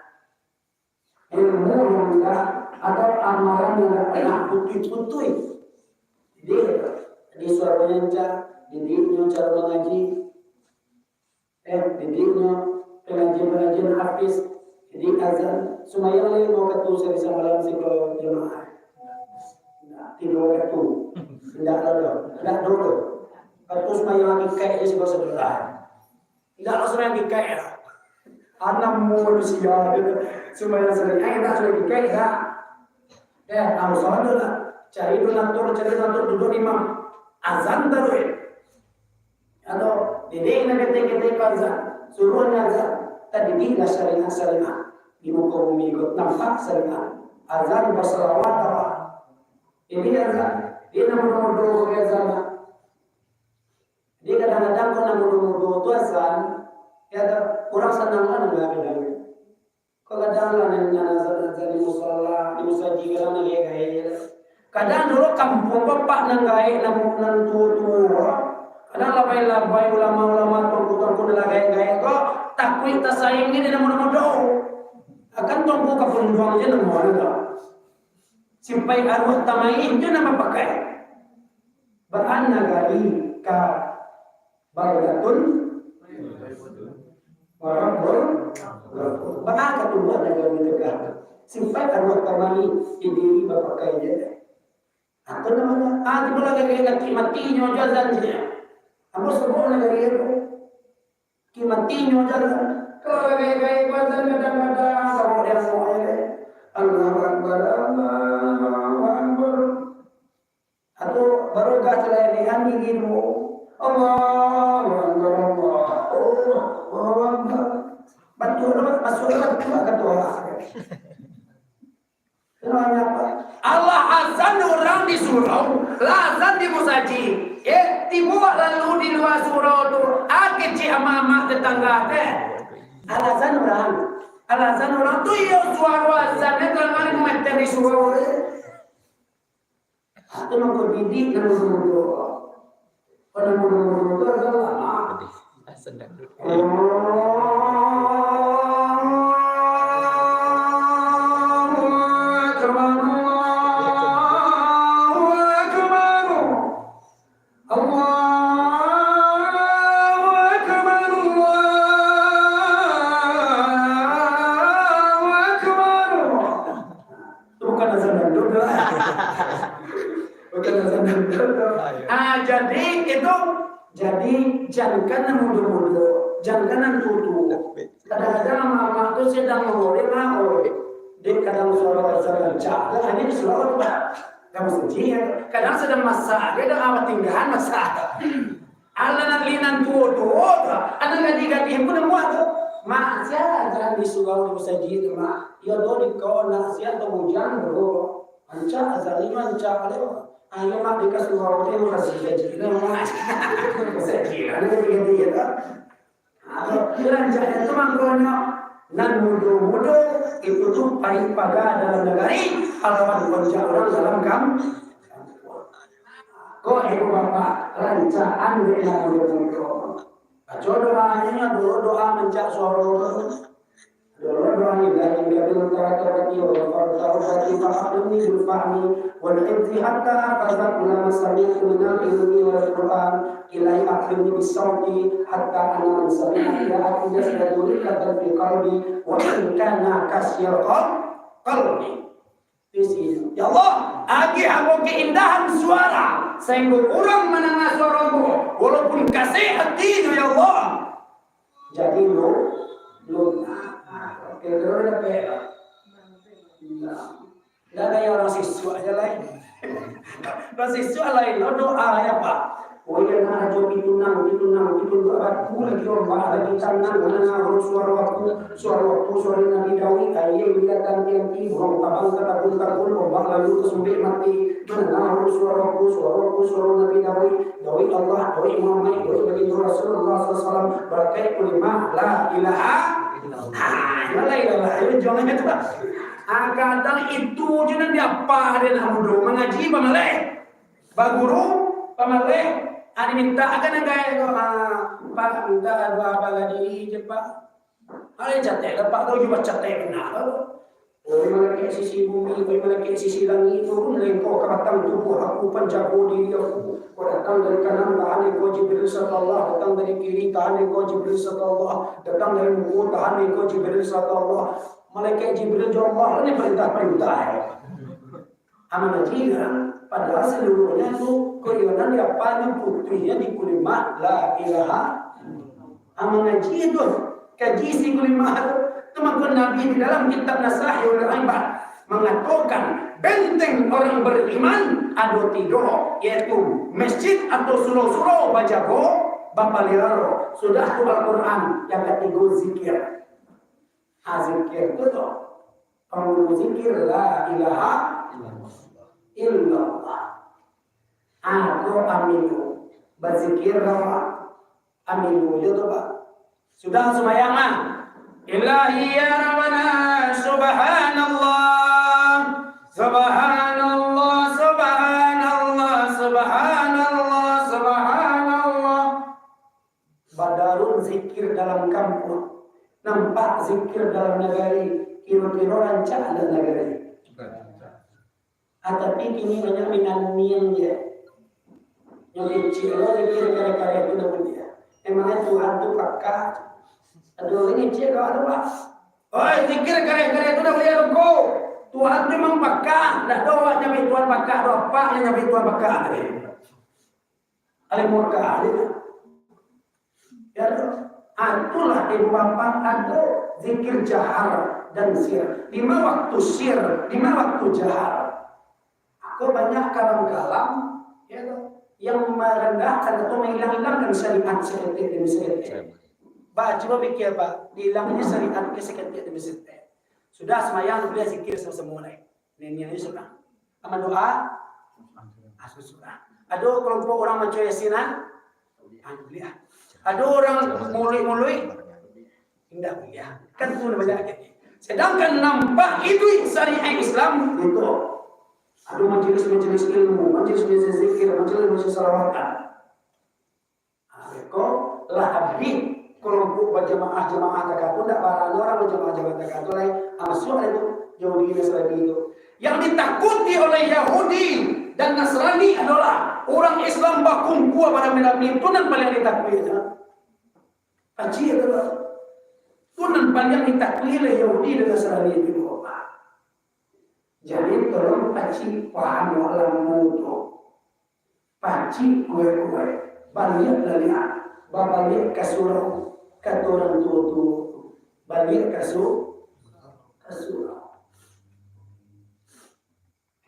Ilmu yang indah atau amalan yang dak pernah putuih-putuih. Jadi, di suaronyo ancak, didiknyo caro mangaji, Eh, didiknyo, pengajian-pengajian hafiz. Jadi azan, sumbayang lai limo wakatu sahari samalam siko jamaah. Nah, tigo wakatu. Indak ado doh. Indak ado doh. Wakatu sumbayang kikaik je siko sadolah. Indak ado sumbayang kikaik lah. Anam manusia tu. Sumbayang sahari, eh, indak sumbayang kikaik, indak. Eh, harus ado lah. Cari donatur, cari donatur, duduak imam. Azan taruih. Atau, didik nan ketek-ketek ko azan, suruah nan azan, tadidiklah syariat-syariat di muko bumi ko, nampak syariat. Azan basalawat awak. Ini azan, di nan mudo-mudo ko azan. Jadi kadang-kadang tu azan, ya, urang sanang lah nanggaak. Kadang lah nan, nan azan-azan di musala, di musajik, kadang nan gaek-gaek. Kadang dulu kampuang bapak nan gaek, nan, nan tuo-tuo. Kadang labai-labai ulama-ulama, tuangku-tuangku nan lah gaek-gaek ko, takuik tasaing ni dek nan mudo-mudo. Akan tuangku ka punduang je namo tu. Sipai aruak tamain je nan bapakai. Baan nagari ka Baldatun wa Rabbun Ghafur. Baa ka tumbuah nagari tegak. Sipai aruak tamain, diri bapakai je. Apo namonyo? Ah, tibo lah gaek-gaek, mati nyo jo azan je. Ambo suruah nagari tu. Ki mati nyo jo azan. Kalau gaek-gaek ko azan kadang-kadang, kalau dia mau je. Allahu Akbar, Allahu Akbar. Atau baru gak celelehan diri dulu. Allahu Akbar, Allahu Akbar. Batua tu, masuk tu, batua kata orang. Kenapa? Allah azan urang di surau, lah azan di musajik. Eh, tibo lalu di lua surau tu, ah, kecek amak-amak tetangga teh. Alazan urang. Alazan urang tu, iyo, suaro azan tu, kan, mangecek di surau tu. Atau mangko didik nan mudo-mudo. Kalau nan mudo-mudo tu adalah lama. Allahu Akbar, Allahu Akbar. Allahu Akbar, Allahu Akbar. Itu bukan azan dangdut tu. Bukan azan dangdut tu. Ah, jadi itu, jadi jankan nan mudo-mudo, jankan nan tuo-tuo. Kadang-kadang amak-amak tu sadang mangorek lah, oi. Dek kadang suaro azan rancak, lah, hanya di surau tu, bah. Ka musajik, ya. Kadang sadang masak, dia dah awak tinggalan masak. Alah nan linan tuo-tuo tu, anak gadih-gadih pun namuah tu. Mak, sia azan di surau di musajik tu, Mak? Yo do di kau nak sia tu bujang tu. Rancak azan ni rancak le. Ayo, Mak, di ka surau tu, Mak, musajik tu, Mak. Musajik lah, ni gadih-gadih, ya, tak? Rancaknyo tu mangkonyo, nan mudo-mudo itu tu paik paga dalam nagari, alawan konjak urang dalam kam-, kampuang. Ko ibu bapak, rancak-an dek nan mudo-mudo. Baco doanyo, dulu doa mancak suaro tu. Dulu doa, "Ilahi, qabiltu taubatati wa ghafartu taubatati, fa akrimni bil fahmi wal hifzi hatta ahfaza kulla ma sami'tu minal ilmi wal Qur'an." Ilahi akrimni bisauti hatta ana man sami'a qiraati yasdadu riqqatan fi qalbi wa in kana qasiyal qal-, qalbi. Di sini, "Ya Allah, agiah ambo keindahan suara, sahinggo urang mandanga suaro ambo, walaupun kasek hatinyo, ya Allah." Jadi lu, lu, nah, oke, terus dapek lah. Nah. Ndak ado yang urang sisuak aja lain. Urang sisuak lain, lo doa ya, Pak. Oh iya, nah, rajo pitunang, pitunang, pitunang, batu lagi ombak, lagi tanang, mandanga suaro aku, suaro aku, suaro Nabi Daud, aia mingga tanti-anti, burung tabang tatabun-tabun, ombak lalu tasumbek mati, mandanga suaro aku, suaro aku, suaro Nabi Daud, Daud Allah, Daud Muhammad, Daud baginda Rasulullah sallallahu alaihi wasallam, barakai kulimah, la ilaha illallah. Nah, la ilaha illallah, ujungnya tu. Ah, kadang itu je nan diapa dek anak mudo, mangaji pamaleh, baguru pamaleh, ah, diminta akan nan gaek ko, ah, Pak, minta doa bala diri je, Pak. Alai catek lah, Pak, tu jo bacatek bana lah. Oi malaikat sisi bumi, oi malaikat sisi langik, turun lengko ka batang tubuh aku, panjago diri aku. Kau datang dari kanan, tahan engkau Jibril satu Allah, datang dari kiri, tahan engkau Jibril satu Allah, datang dari muko, tahan engkau Jibril satu Allah. Malaikat Jibril jo Allah ni perintah-perintah, eh. Aman aja, padahal seluruhnya tu koyonan di apa ni putuihnyo di kulimah la ilaha. Aman aja tu, kaji si kulimah tu. Tu mangko Nabi di dalam kitab Nasahihul Ibad mangatokan, benteng orang beriman ado tigo, yaitu masjid atau surau-surau bajago, bapaliharo, sudah tu Al-Quran, yang katigo zikir. Ha, zikir tu tu. Pangulu zikir la ilaha illallah. Ako amin tu bazikir lah. Amilu jo tu, Pak. Sudah sumbayang lah. Ilahi ya Rabbana, subhanallah, subhanallah, subhanallah, subhanallah, subhanallah. Badarun zikir dalam kampung, nampak zikir dalam nagari, kiro-kiro rancak anak nagari. Ah, tapi kini banyak minannian je. Yang kecil lo zikir kareh-kareh tu dah buliah. Memangnya Tuhan tu pakak? Aduh, ini cik doa tu, Pak. Oi, zikir kareh-kareh tu dah buliah ruko. Tuhan tu memang pakak. Dah doa nyampe Tuhan pakak, doa apa yang nyampe Tuhan pakak tadi? Alih murka aja. Ya, tu. Ah, itulah ibu bapak, ado zikir jahar dan sir. Lima waktu sir, lima waktu jahar. Kok banyak kalam-kalam, ya, tu, yang merendahkan atau menghilang-hilangkan syariat seketik demi seketik. Ba, cuba pikir, Pak, dihilangnya syariat ke seketik demi seketik. Sudah semayang, boleh zikir sama-sama mulai. Ninian Yusuf lah. Aman doa. Asuh surah. Ado kelompok orang maco Yasin, ah? Ah, boleh, ah. Ado orang muluik-muluik. Indak boleh, ah. Kan tu banyak lagi. Sedangkan nampak iduik syariat Islam itu. Ado majelis-majelis ilmu, majelis-majelis zikir, majelis-majelis salawatan. Ah, beko lah abih kelompok bajamaah-jamaah takah tu, ndak barano urang bajamaah-jamaah takah tu lai. Ah, masuak lah tu Yahudi Nasrani tu. Yang ditakuti oleh Yahudi dan Nasrani adolah urang Islam bakumpua barami-rami, tu nan paliang ditakuti. Aji tu lah. Tu nan paliang ditakuti oleh Yahudi dan Nasrani tu. Jadi, tolong pacik paham lamo tu. Pacik kuek-kuek, baliak baliak, babaliak ka surau, kato urang tuo-tuo, baliak ka su-, ka surau.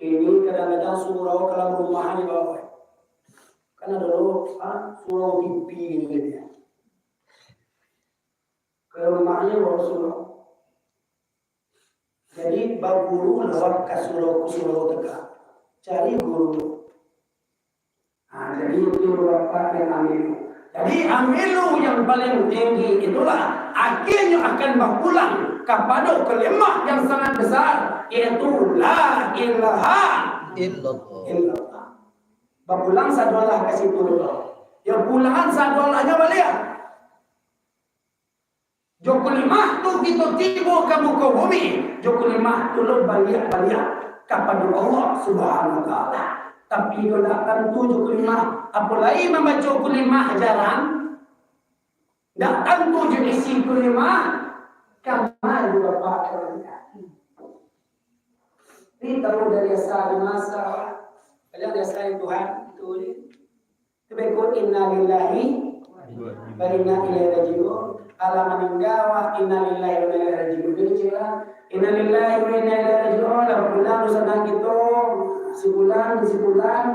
Kini kadang-kadang surau ka dalam rumah ni bawa. Kan ado lo, ha, surau T V ni dia. Ka rumah ni bawa surau. Jadi, baguru lawak ka surau-surau takah. Cari guru. Nah, jadi itu bapak dan amilu. Jadi, amilu yang paling tinggi itulah akhirnya akan bapulang kapado kalimah yang sangat besar, yaitu la ilaha Illallah. Illallah. Bapulang sadolah ka situ tu. Ya, pulangan sadolahnyo baliak. Jo kalimah tu kito tibo ka muko bumi, jo kalimah tu lo baliak-baliak kapado Allah Subhanahu wa Ta'ala. Tapi, kalau ndak tantu jo kalimah, apo lai mambaco kalimah jarang, ndak tantu jo isi kalimah, kama jo bapak kalian. Ni tahu dari asa di masa, kalian dari asa Tuhan, itu je. Tapi ko innalillahi wa inna ilaihi raji'un. Alah maningga awak, innalillahi wa inna ilaihi raji'un. Jadi cila, innalillahi wa inna ilaihi raji'un. Lah pulang dosa nak kito, sibulan, sibulan.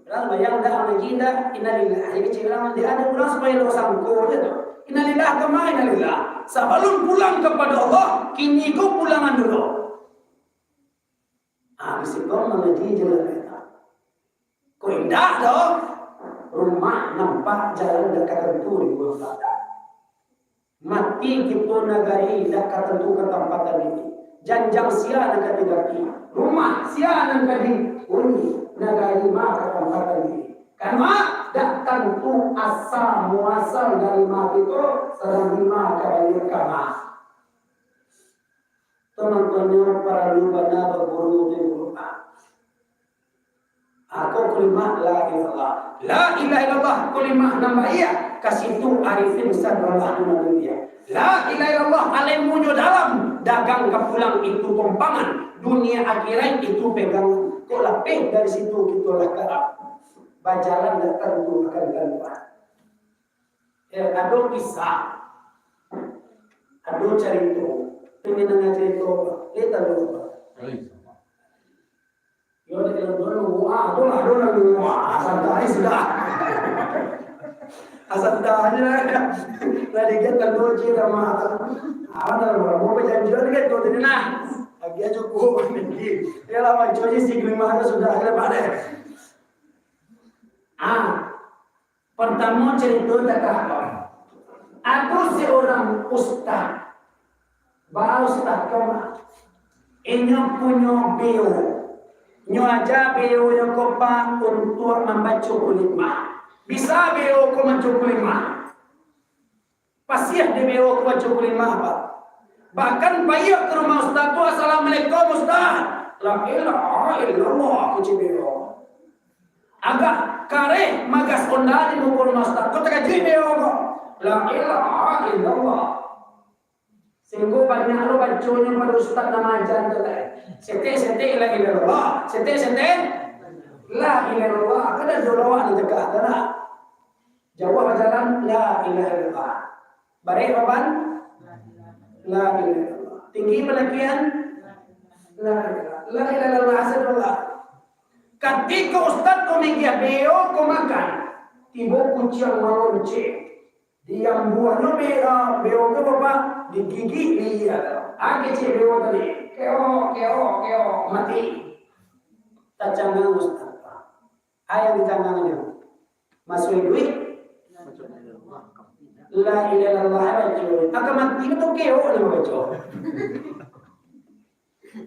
Lah bayang dah ngaji dah, innalillahi. Jadi cila, dia ada pulang supaya lo sangko je tu. Innalillah kama innalillah. Sabalum pulang kapado Allah, kini ko pulangan dulu. Ah, di situ mangaji jalan kita. Ko indak doh, rumah nampak jalan dak ka tantu di rumah. Mati kito nagari dak ka tantu ka tampatan ini. Janjang sia nan ka digaki, rumah sia nan ka dihuni, nagari ma ka tampatan ini. Karena dak tantu asa muasal dari ma kito, sadang di ma ka baliak kama. Teman-teman, paralu bana baguru tu Quran. Ako kalimah la ilaha illallah. La ilaha illallah, kalimah nan baiak. Ka situ arifin sadolahnyo manuruik. La ilaha illallah, alim munyo dalam, dagang ka pulang itu tumpangan, dunia akhirat itu pegangan. Kok lapeh dari situ kito lah karap. Bajalan dak tantu akan tantuan. Eh, ado kisah, ado carito. Pengen nanya carito, eh, tahu apa? Yo, di dalam dulu, wah, tu lah, dulu, wah, santai sudah. Asal dah aja lah. Lah, dia kan dulu je dah mah. Apa dah, mau perjanjian kan tu tadi nah. Lagi aja cukup. Ya lah, macam ni si Grimah tu sudah, ada pada. Ah, Partamo carito takah. Ado saurang ustaz. Ba ustaz ko mah. Inyo punyo beo. Nyo aja beo nyo ko, Pak, untuak mambaco kulimah. Bisa beo ko mambaco kulimah? Pasiah dek beo ko mambaco kulimah, Pak. Bahkan baiak ka rumah ustaz tu, "Assalamualaikum, Ustaz." "La ilaha illallah," kecek beo. Agak kareh magas onda di muko rumah ustaz. Ko takajuik beo ko. La ilaha illallah. Sahinggo banyak lo baconyo pado ustaz nan maaja tu lai. Setek-setek la ilaha illallah. Setek-setek la ilaha illallah. Kadang dolo awak ni tegak tu lah. Jauah bajalan, la ilaha illallah. Barek baban, la ilaha illallah. Tinggi pandakian, la ilaha, la ilaha illallah, astagfirullah. Katiko ustaz ko magiah beo ko makan, tibo kuciang malonceng. Diambuahnyo be-, ah, beo ko, Bapak, digigik liak. Ah, kecek beo tadi. Keok, keok, keok, mati. Tacangang ustaz, Pak. Apo nan dicangangannyo? Masuak iduik? La ilaha illallah baco. Akan mati tu keok nyo baco.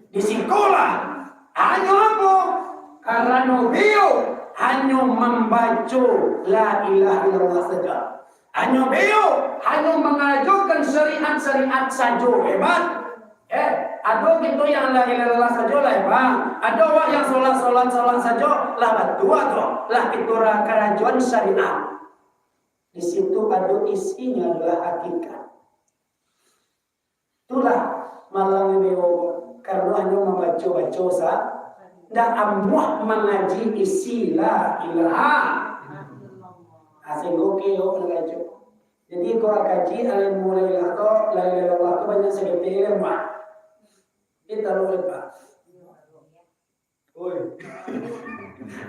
Di sikolah, hanyo apo? Karano beo hanyo mambaco la ilaha illallah sajo. Hanyo beo, hanyo mangarajokan syariat-syariat sajo. Hebat. Eh, ado kito yang la ilaha illallah sajo lah, Bang. Ado awak yang solat, solat, solat sajo, lah batua tu, lah kito ra-, karajoan syariat. Di situ ado isinyo adalah hakikat. Itulah malang beo, karano hanyo mambaco-baco sa-, ndak amuah mangaji isi la ilaha. Ah, sahinggo keok lah baco. Jadi, kok kaji ilmu la ilaha tu, la ilaha illallah tu banyak saketek ilmu. Kita lo lepas. Oi.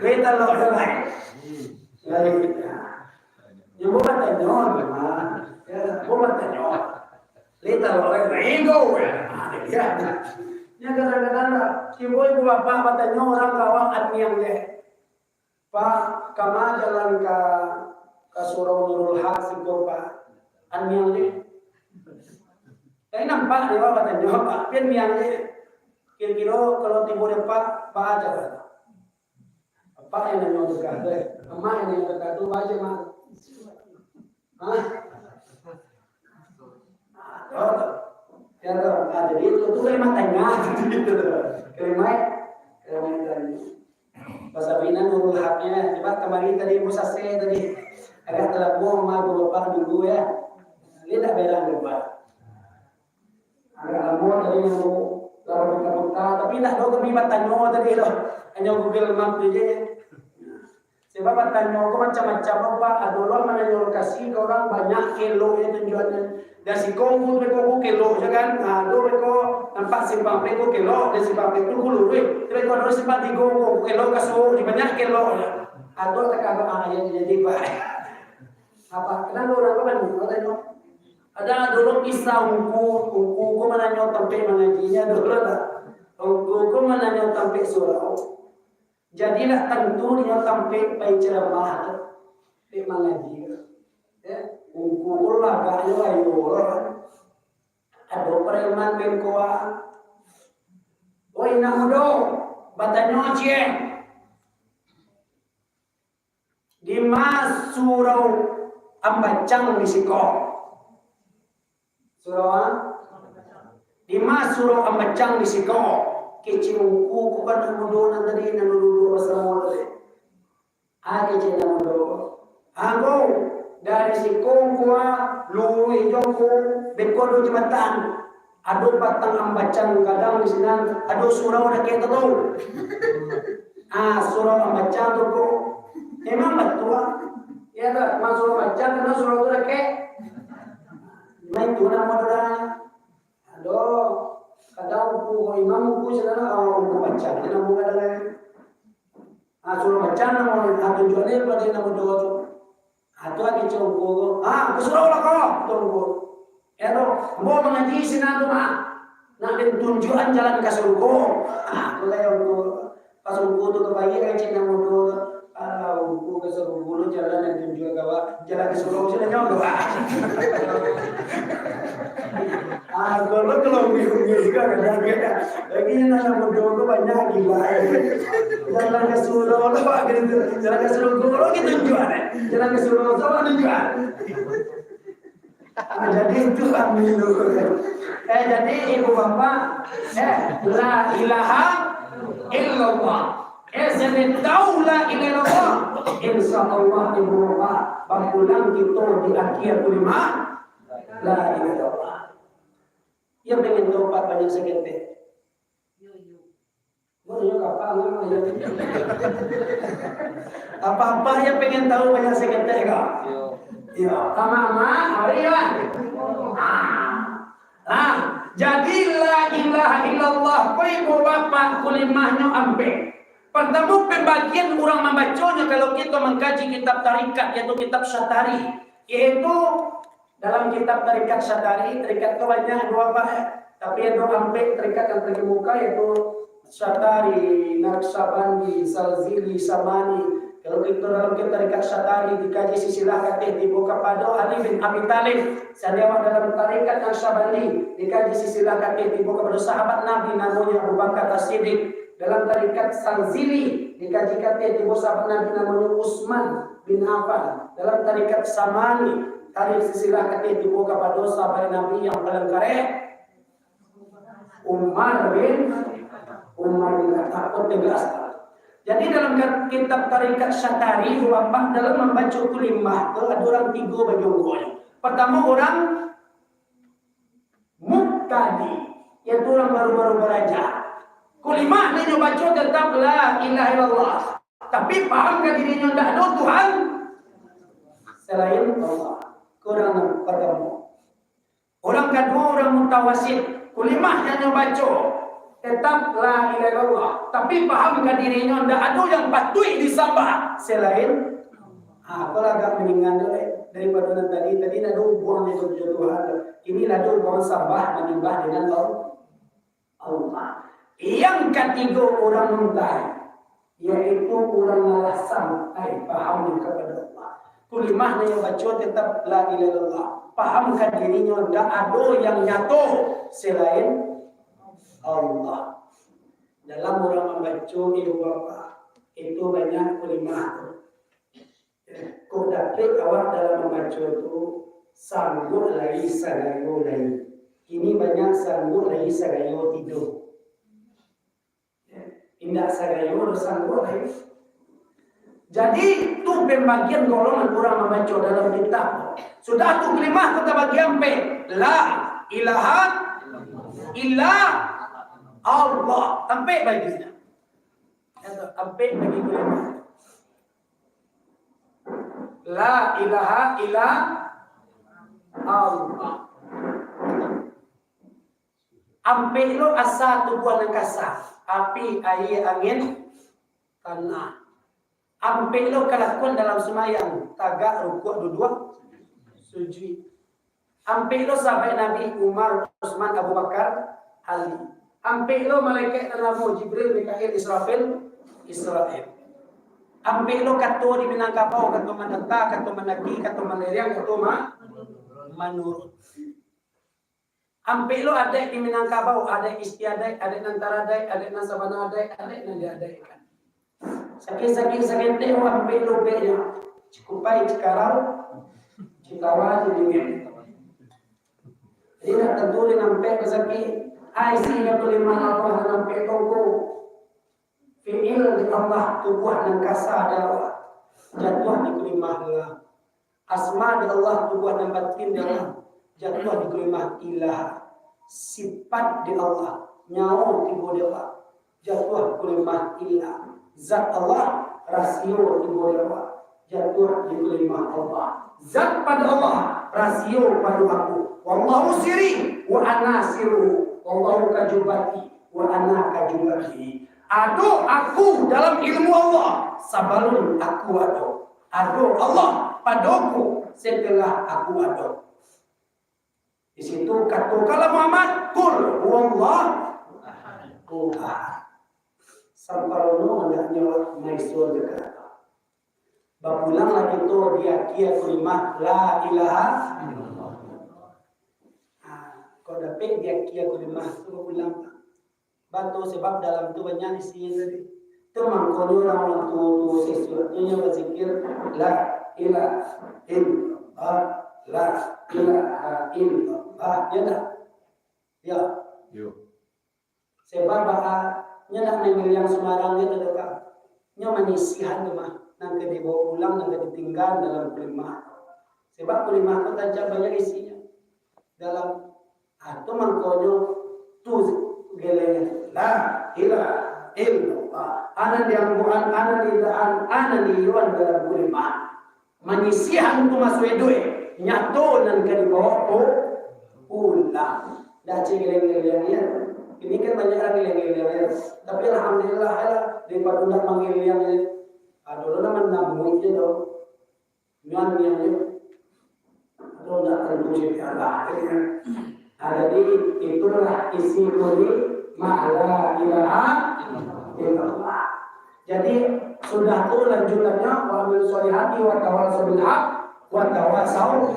Kita lo lepas. Lai. Yang buat tanya, mah. Ya, buat tanya. Kita lo lepas. Ego, ya. Ya. Ya, kadang-kadang lah. Ibu-ibu bapak batanyo urang ka awak, aniang deh. Pak, kama jalan ka, ka Surau Nurul Haq siko, Pak? Aniang je. Tapi nampak dia batanyo, Pak, pian niang je. Kiro-kiro kalau tibo dek Pak, baa jalan? Apak yang nanyo tu ka, deh. Amak yang nanyo tu ka, tu baa jalan? Hah? Aduh. Ya, toh. Ah, jadi itu tu kalimat tanya. Kalimat, kalimat tanya. Pasal bina Nurul Haqnya, sebab kamari tadi Ibu Sase tadi. Agak talabuah rumah Ibu Bapak minggu ya. Ini tak beran Bapak. Agak lamo tadi yang lalu buta-buta, tapi indak doh kami batanyo tadi doh. Hanyo Google Map tu je. Sebab batanyo ko macam-macam, Pak. Ado lo mananyo lokasi ka urang banyak keloknyo tunjuaknyo. Dari siko ungku tu beko ungku kelok je kan. Ha, ado beko nampak simpang beko kelok, dari simpang beko ungku luruih. Beko ado simpang tigo ungku kelok ka suok, banyak keloknyo. Ado takah, ah, yang jadi, Pak. Apa? Kenapa urang ko banyak batanyo? Ada dulu kisah ungku, ungku ko mananyo tampek mangajinyo dulu tak? Ungku ko mananyo tampek surau. Jadi nak tantu nyo tampek pai ceramah tu, tampek mangaji tu. Ya, ungku ko lagaknyo ayo lah. Ado preman main koa. "Oi, nak mudo, batanyo ciek." "Dima surau Ambacang di siko?" Surau a? "Dima surau Ambacang di siko?" Kecek ungku ko kan anak mudo nan tadi, nan duduak basamo tadi. Ah, kecek anak mudo. Angku, dari siko ungku a, luruih jo ungku, beko ado jambatan. Ado batang ambacang gadang di sinan, ado surau dakek tu. Ah, surau Ambacang tu ko. Memang batua. Ya tak? Memang surau Ambacang, karano surau tu dakek. Memang itu namo tu dah. Ado. Kadang ungku, imam ungku sinan, ah, ungku Ambacang, namo gadang. Ah, surau Ambacang namo, ah, tunjuak ni pado namo duo tu. Ah, tu lagi congko ko. Ah, ka surau lah ko, congko. Ya tu, ambo mangaji sinan tu mah. Nak den tunjuakan jalan ka surgo. Ah, tu lah congko. Pas congko tu ka pai, kecek anak mudo tu. Alah, ungku ka sarugo lo jalan nan tunjuak ka awak. Jalan ka surau se lah nyo ka awak. Ah, kalau, kalau ungku-ungku juga kan, lagi nan anak mudo tu banyak gila. Jalan ka surau lo, Pak, gitu. Jalan ka sarugo lo, gitu tunjuak, eh. Jalan ka surau, sama tunjuak. Ah, jadi itu kami tu. Eh, jadi ibu bapak, eh, la ilaha illallah. Eh, sampai tahu la ilaha illallah. Insya Allah ibu bapak, bapulang kito di akhir kulimah, la ilaha illallah. Iyo pengen tobat banyak saketek. Yo, yo. Baru nyo kapang, yo. Apa-apa nyo pengen tahu banyak saketek ko? Yo. Yo, ama-ama, hari lah. Ah. Nah, jadi la ilaha illallah ko ibu bapak kulimahnyo ampek. Partamo pambagian urang mambaconyo kalau kito mangkaji kitab tarikat, yaitu kitab Syatari, yaitu dalam kitab tarikat Syatari, tarikat tu banyak duo bab, eh. Tapi ado ampek tarikat yang paling muka, yaitu Syatari, Naqsyabandi, Salzili, Samani. Kalau kito dalam kitab tarikat Syatari, dikaji silsilah kateh tibo kapado Ali bin Abi Thalib. Sadiya awak dalam tarikat Naqsyabandi, dikaji silsilah kateh tibo kapado sahabat Nabi namonyo Abu Bakar As-Siddiq. Dalam tarikat Salzili, dikaji kateh tibo sahabat Nabi namonyo Utsman bin Affan. Dalam tarikat Samani, tarik silsilah kateh tibo kapado sahabat Nabi yang paling kareh, Umar bin, Umar bin Khattab. Ko tegas. Jadi dalam ka-, kitab tarikat Syatari, bapak dalam mambaco kulimah tu ado urang tigo bajongkoknyo. Partamo urang mubtadi, yaitu urang baru-baru baraja. Kulimah nan nyo baco tetap la ilaha illallah. Tapi paham ka dirinyo ndak ado Tuhan selain Allah. Ko urang nan partamo. Urang kaduo urang mutawasit. Kulimah nan nyo baco tetap la ilaha illallah. Tapi paham ka dirinyo ndak ado yang patuik disambah selain, ha, ko lah agak mendingan tu, eh, daripado nan tadi. Tadi ndak ado hubuangnyo jo Tuhan tu. Kini lah ado hubuang sambah manyambah dengan Allah. Allah. Yang katigo urang mubtadi, yaitu urang alah sampai pahamnyo kapado Allah. Kulimah nan nyo baco tetap la ilaha illallah. Paham ka dirinyo ndak ado yang nyato selain Allah. Dalam urang mambaco, ibu bapak, itu banyak kulimah tu. Kok dapek awak dalam mambaco tu, sanggup lai sagayo lai. Kini banyak sanggup lai sagayo tido. Indak sagayo doh sanggup lai. Jadi, tu pambagian golongan urang mambaco dalam kitab. Sudah tu kulimah tu tabagi ampek. La ilaha illa Allah. Ampek baginya. Ampek bagi kulimah. La ilaha illa Allah. Ampek lo asa tubuah nan kasa, api, aia, angin, tanah. Ampek lo kalakuan dalam sumbayang, tagak, rukuak, duduak, sujud. Ampek lo sahabat Nabi, Umar, Utsman, Abu Bakar, Ali. Ampek lo malaikat nan lamo, Jibril, Mikail, Israfil, Israil. Ampek lo kato di Minangkabau, kato mandata, kato mandaki, kato mandiriang, kato ma-, manurun. Ampek lo adaik di Minangkabau, adaik istiadaik, adaik nan taradaik, adaik nan sabana adaik, adaik nan diadaikkan. Saking-saking saketek, wah, ampek lo beknyo. Cikupai, Cikarau, Cikawa, Cilingek. Jadi, ndak tantu di nampek basakik. Ai, si, ndak buliah maaf, wah, nampek tongko. Fi'il di Allah, tubuah nan kasa di Allah, jatuah di kulimah Allah. Asma di Allah, tubuah nan batin di Allah, jatuah di kulimah ilah. Sifat di Allah, nyawo tibo di Allah, jatuah kulimah ilah. Zat Allah, rasio tibo di Allah, jatuah di kulimah Allah. Zat pado Allah, rasio pado aku. Wallahu sirri wa ana sirruhu. Wallahu kajubati wa ana kajubatihi. Ado aku dalam ilmu Allah sabalun aku ado. Ado Allah padoku setelah aku ado. Di situ katokanlah Muhammad, "Qul huwallahu ahad." Sampurno andaknyo Maisur berkata. Bapulanglah kito di akia kalimah la ilaha illallah. Ha, kok dapek di akia kalimah tu, bapulang. Batua, sabab dalam tu banyak isinyo tadi. Tu mangkonyo urang-urang tuo-tuo sasuatu nyo bazikir, "La ilaha illallah, la ilaha illallah." Ya ndak? Ya. Yo. Sebab baa, nyo ndak mangiliang sumbarang nyo tu doh, Kak. Nyo manyisiahan tu mah, nan ka dibawa pulang, nan ka ditinggaan dalam kalimah. Sebab kalimah tu tancak banyak isinyo. Dalam, ah, tu mangkonyo tu giliran la ilaha illallah. Anan diangguan, anan diindahan, anan diiyoan dalam kalimah. Manyisiahan tu masuak iduik, nyato nan ka dibawa pu-, pulang. Dak cek giliang-giliang, ya. Ini kan banyak urang giliang-giliang, ya. Tapi alhamdulillah, ya, daripado ndak mangiliang, ya. Ado lo nan manamui je tu. Nyan, nyan, ya. Ado ndak tantu cek Allah, ya. Nah, jadi itulah isi kalimah la ilaha illallah. Jadi, sudah tu lanjutannyo, "Wa amilus sholihati wa tawasau bil haq wa tawasau."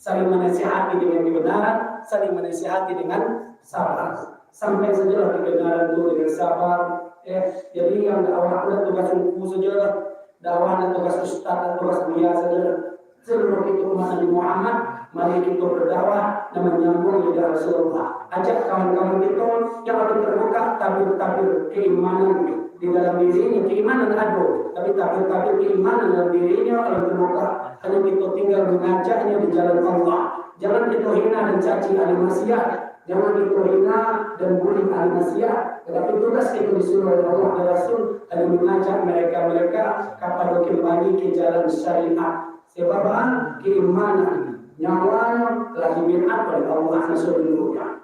Saling manasihati dengan kebenaran, saling manasihati dengan sabar. Sampai sajolah kebenaran tu dengan sabar. Eh, jadi yang dakwah tu dak tugas ungku sajolah. Dakwah dak tugas ustaz, dak tugas buya sajolah. Seluruh kito umat Nabi Muhammad, mari kito berdakwah dan menyambung lidah Rasulullah. Ajak kawan-kawan kito yang alun terbuka tabir-tabir keimanan di dalam dirinyo. Keimanan ado, tapi tabir-tabir keimanan dalam dirinyo alun terbuka. Hanya kito tinggal mengajaknyo di jalan Allah. Jangan kito hina dan caci ahli maksiat. Jangan kito hina dan bully ahli maksiat. Tetapi tugas kito disuruh oleh Allah dan Rasul adalah mengajak mereka-mereka kapado kembali ke jalan syariat. Sebab, ah, keimanan, nyawa lah dibina oleh Allah Subhanahu wa Taala.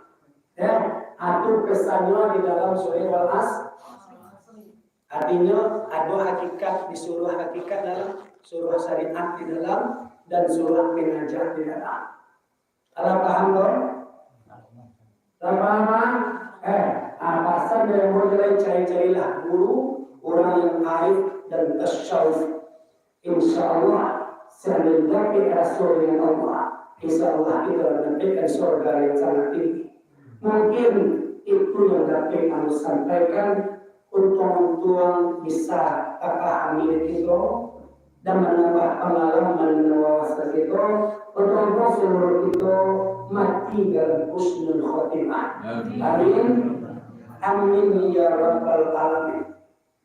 Ya, itu pesannya di dalam surah Al-Asr. Artinya, ada hakikat, disuruh hakikat dalam, suruh syariat di dalam, dan suruh mengajak di dalam. Alah paham, dong? Lah paham, ah? Eh, ah, pasan dari mulai cari-carilah guru, orang yang arif dan tasawuf. Insya Allah, sambil dapik rasul dengan Allah, insya Allah kita akan dapikkan surga yang sangat tinggi. Mungkin itu yang dapik ambo sampaikan, untuang-untuang bisa tapahami dek kito, dan manambah pangalaman dan wawasan kito, untuang-untuang seluruh kito mati dalam husnul khotimah. Amin. Amin. Amin ya rabbal alamin.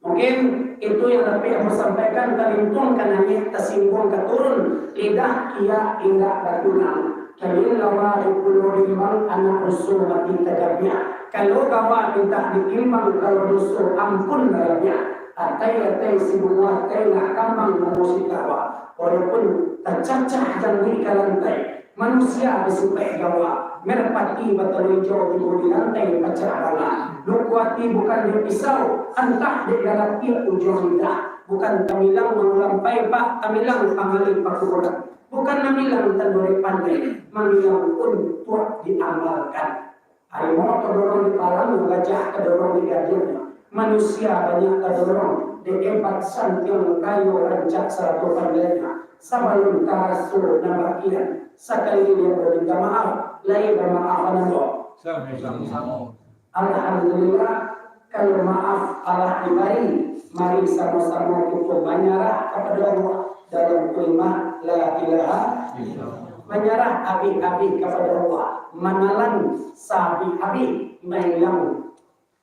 Mungkin itu yang dapik ambo sampaikan, talintuang ka naiak, tasingguang ka turun, lidah kiak indak batunang. Kalin lawa di pulau bimbang, anak ruso mati tadabiak. Kalau gawa mintak ditimbang, kalau doso ampun balabiah. Atai-atai si bungo atai lah kamang mamusi tawa. Walaupun tacacah jangguik ka lantai, manusia basipaik gawa, merpati batalo ijau tibo di lantai pacah bala. Luko ati bukan dek pisau, antah dek galatiak ujuang lidah. Bukan tamilang mangulang paipak, tamilang pangalih pakuburan. Bukan mamilang tando dek pandai, mamilang untuak diamalkan. Harimau tadorong dek palang, gajah tadorong dek gadiahnyo. Manusia banyak tadorong dek ebat, santiang kayo rancak sarato pandainyo. Sabalun taraso nan bakian, sakali ambo minta maaf, lai bamaafan ambo. Samo-samo. Alhamdulillah, kalau maaf alah dibari, mari samo-samo kito manyarah kapado Allah dalam kalimah la ilaha illallah. Manyarah abih-abih kapado Allah, manalan saabih-abih, mailang,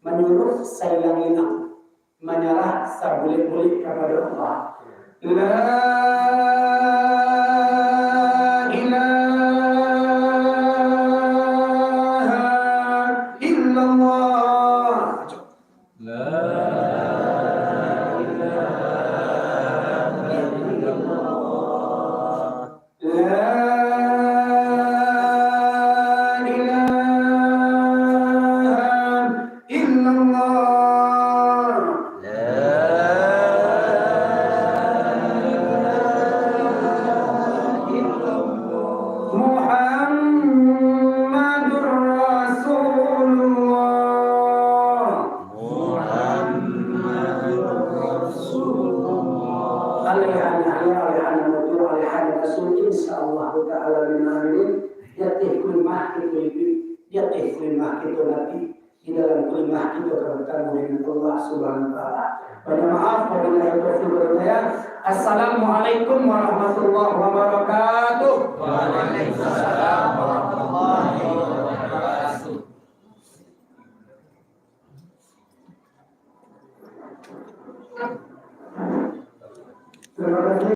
manyuruah sailang-ilang, manyarah sabulek-bulek kapado Allah. La ilaha illallah. La ilaha illallah. La ilaha illallah. La ilaha Alehana haya, alehana mutu, alehana rasul, insyaallah taala minal amin. Di ateh kulimah kito iduik, di ateh kulimah kito mati, di dalam kulimah kito ka batamu dengan Allah Subhanahu wa taala. Banyak maaf, wabillahi taufiq wal hidayah. Assalamualaikum warahmatullahi wabarakatuh. Waalaikumsalam warahmatullahi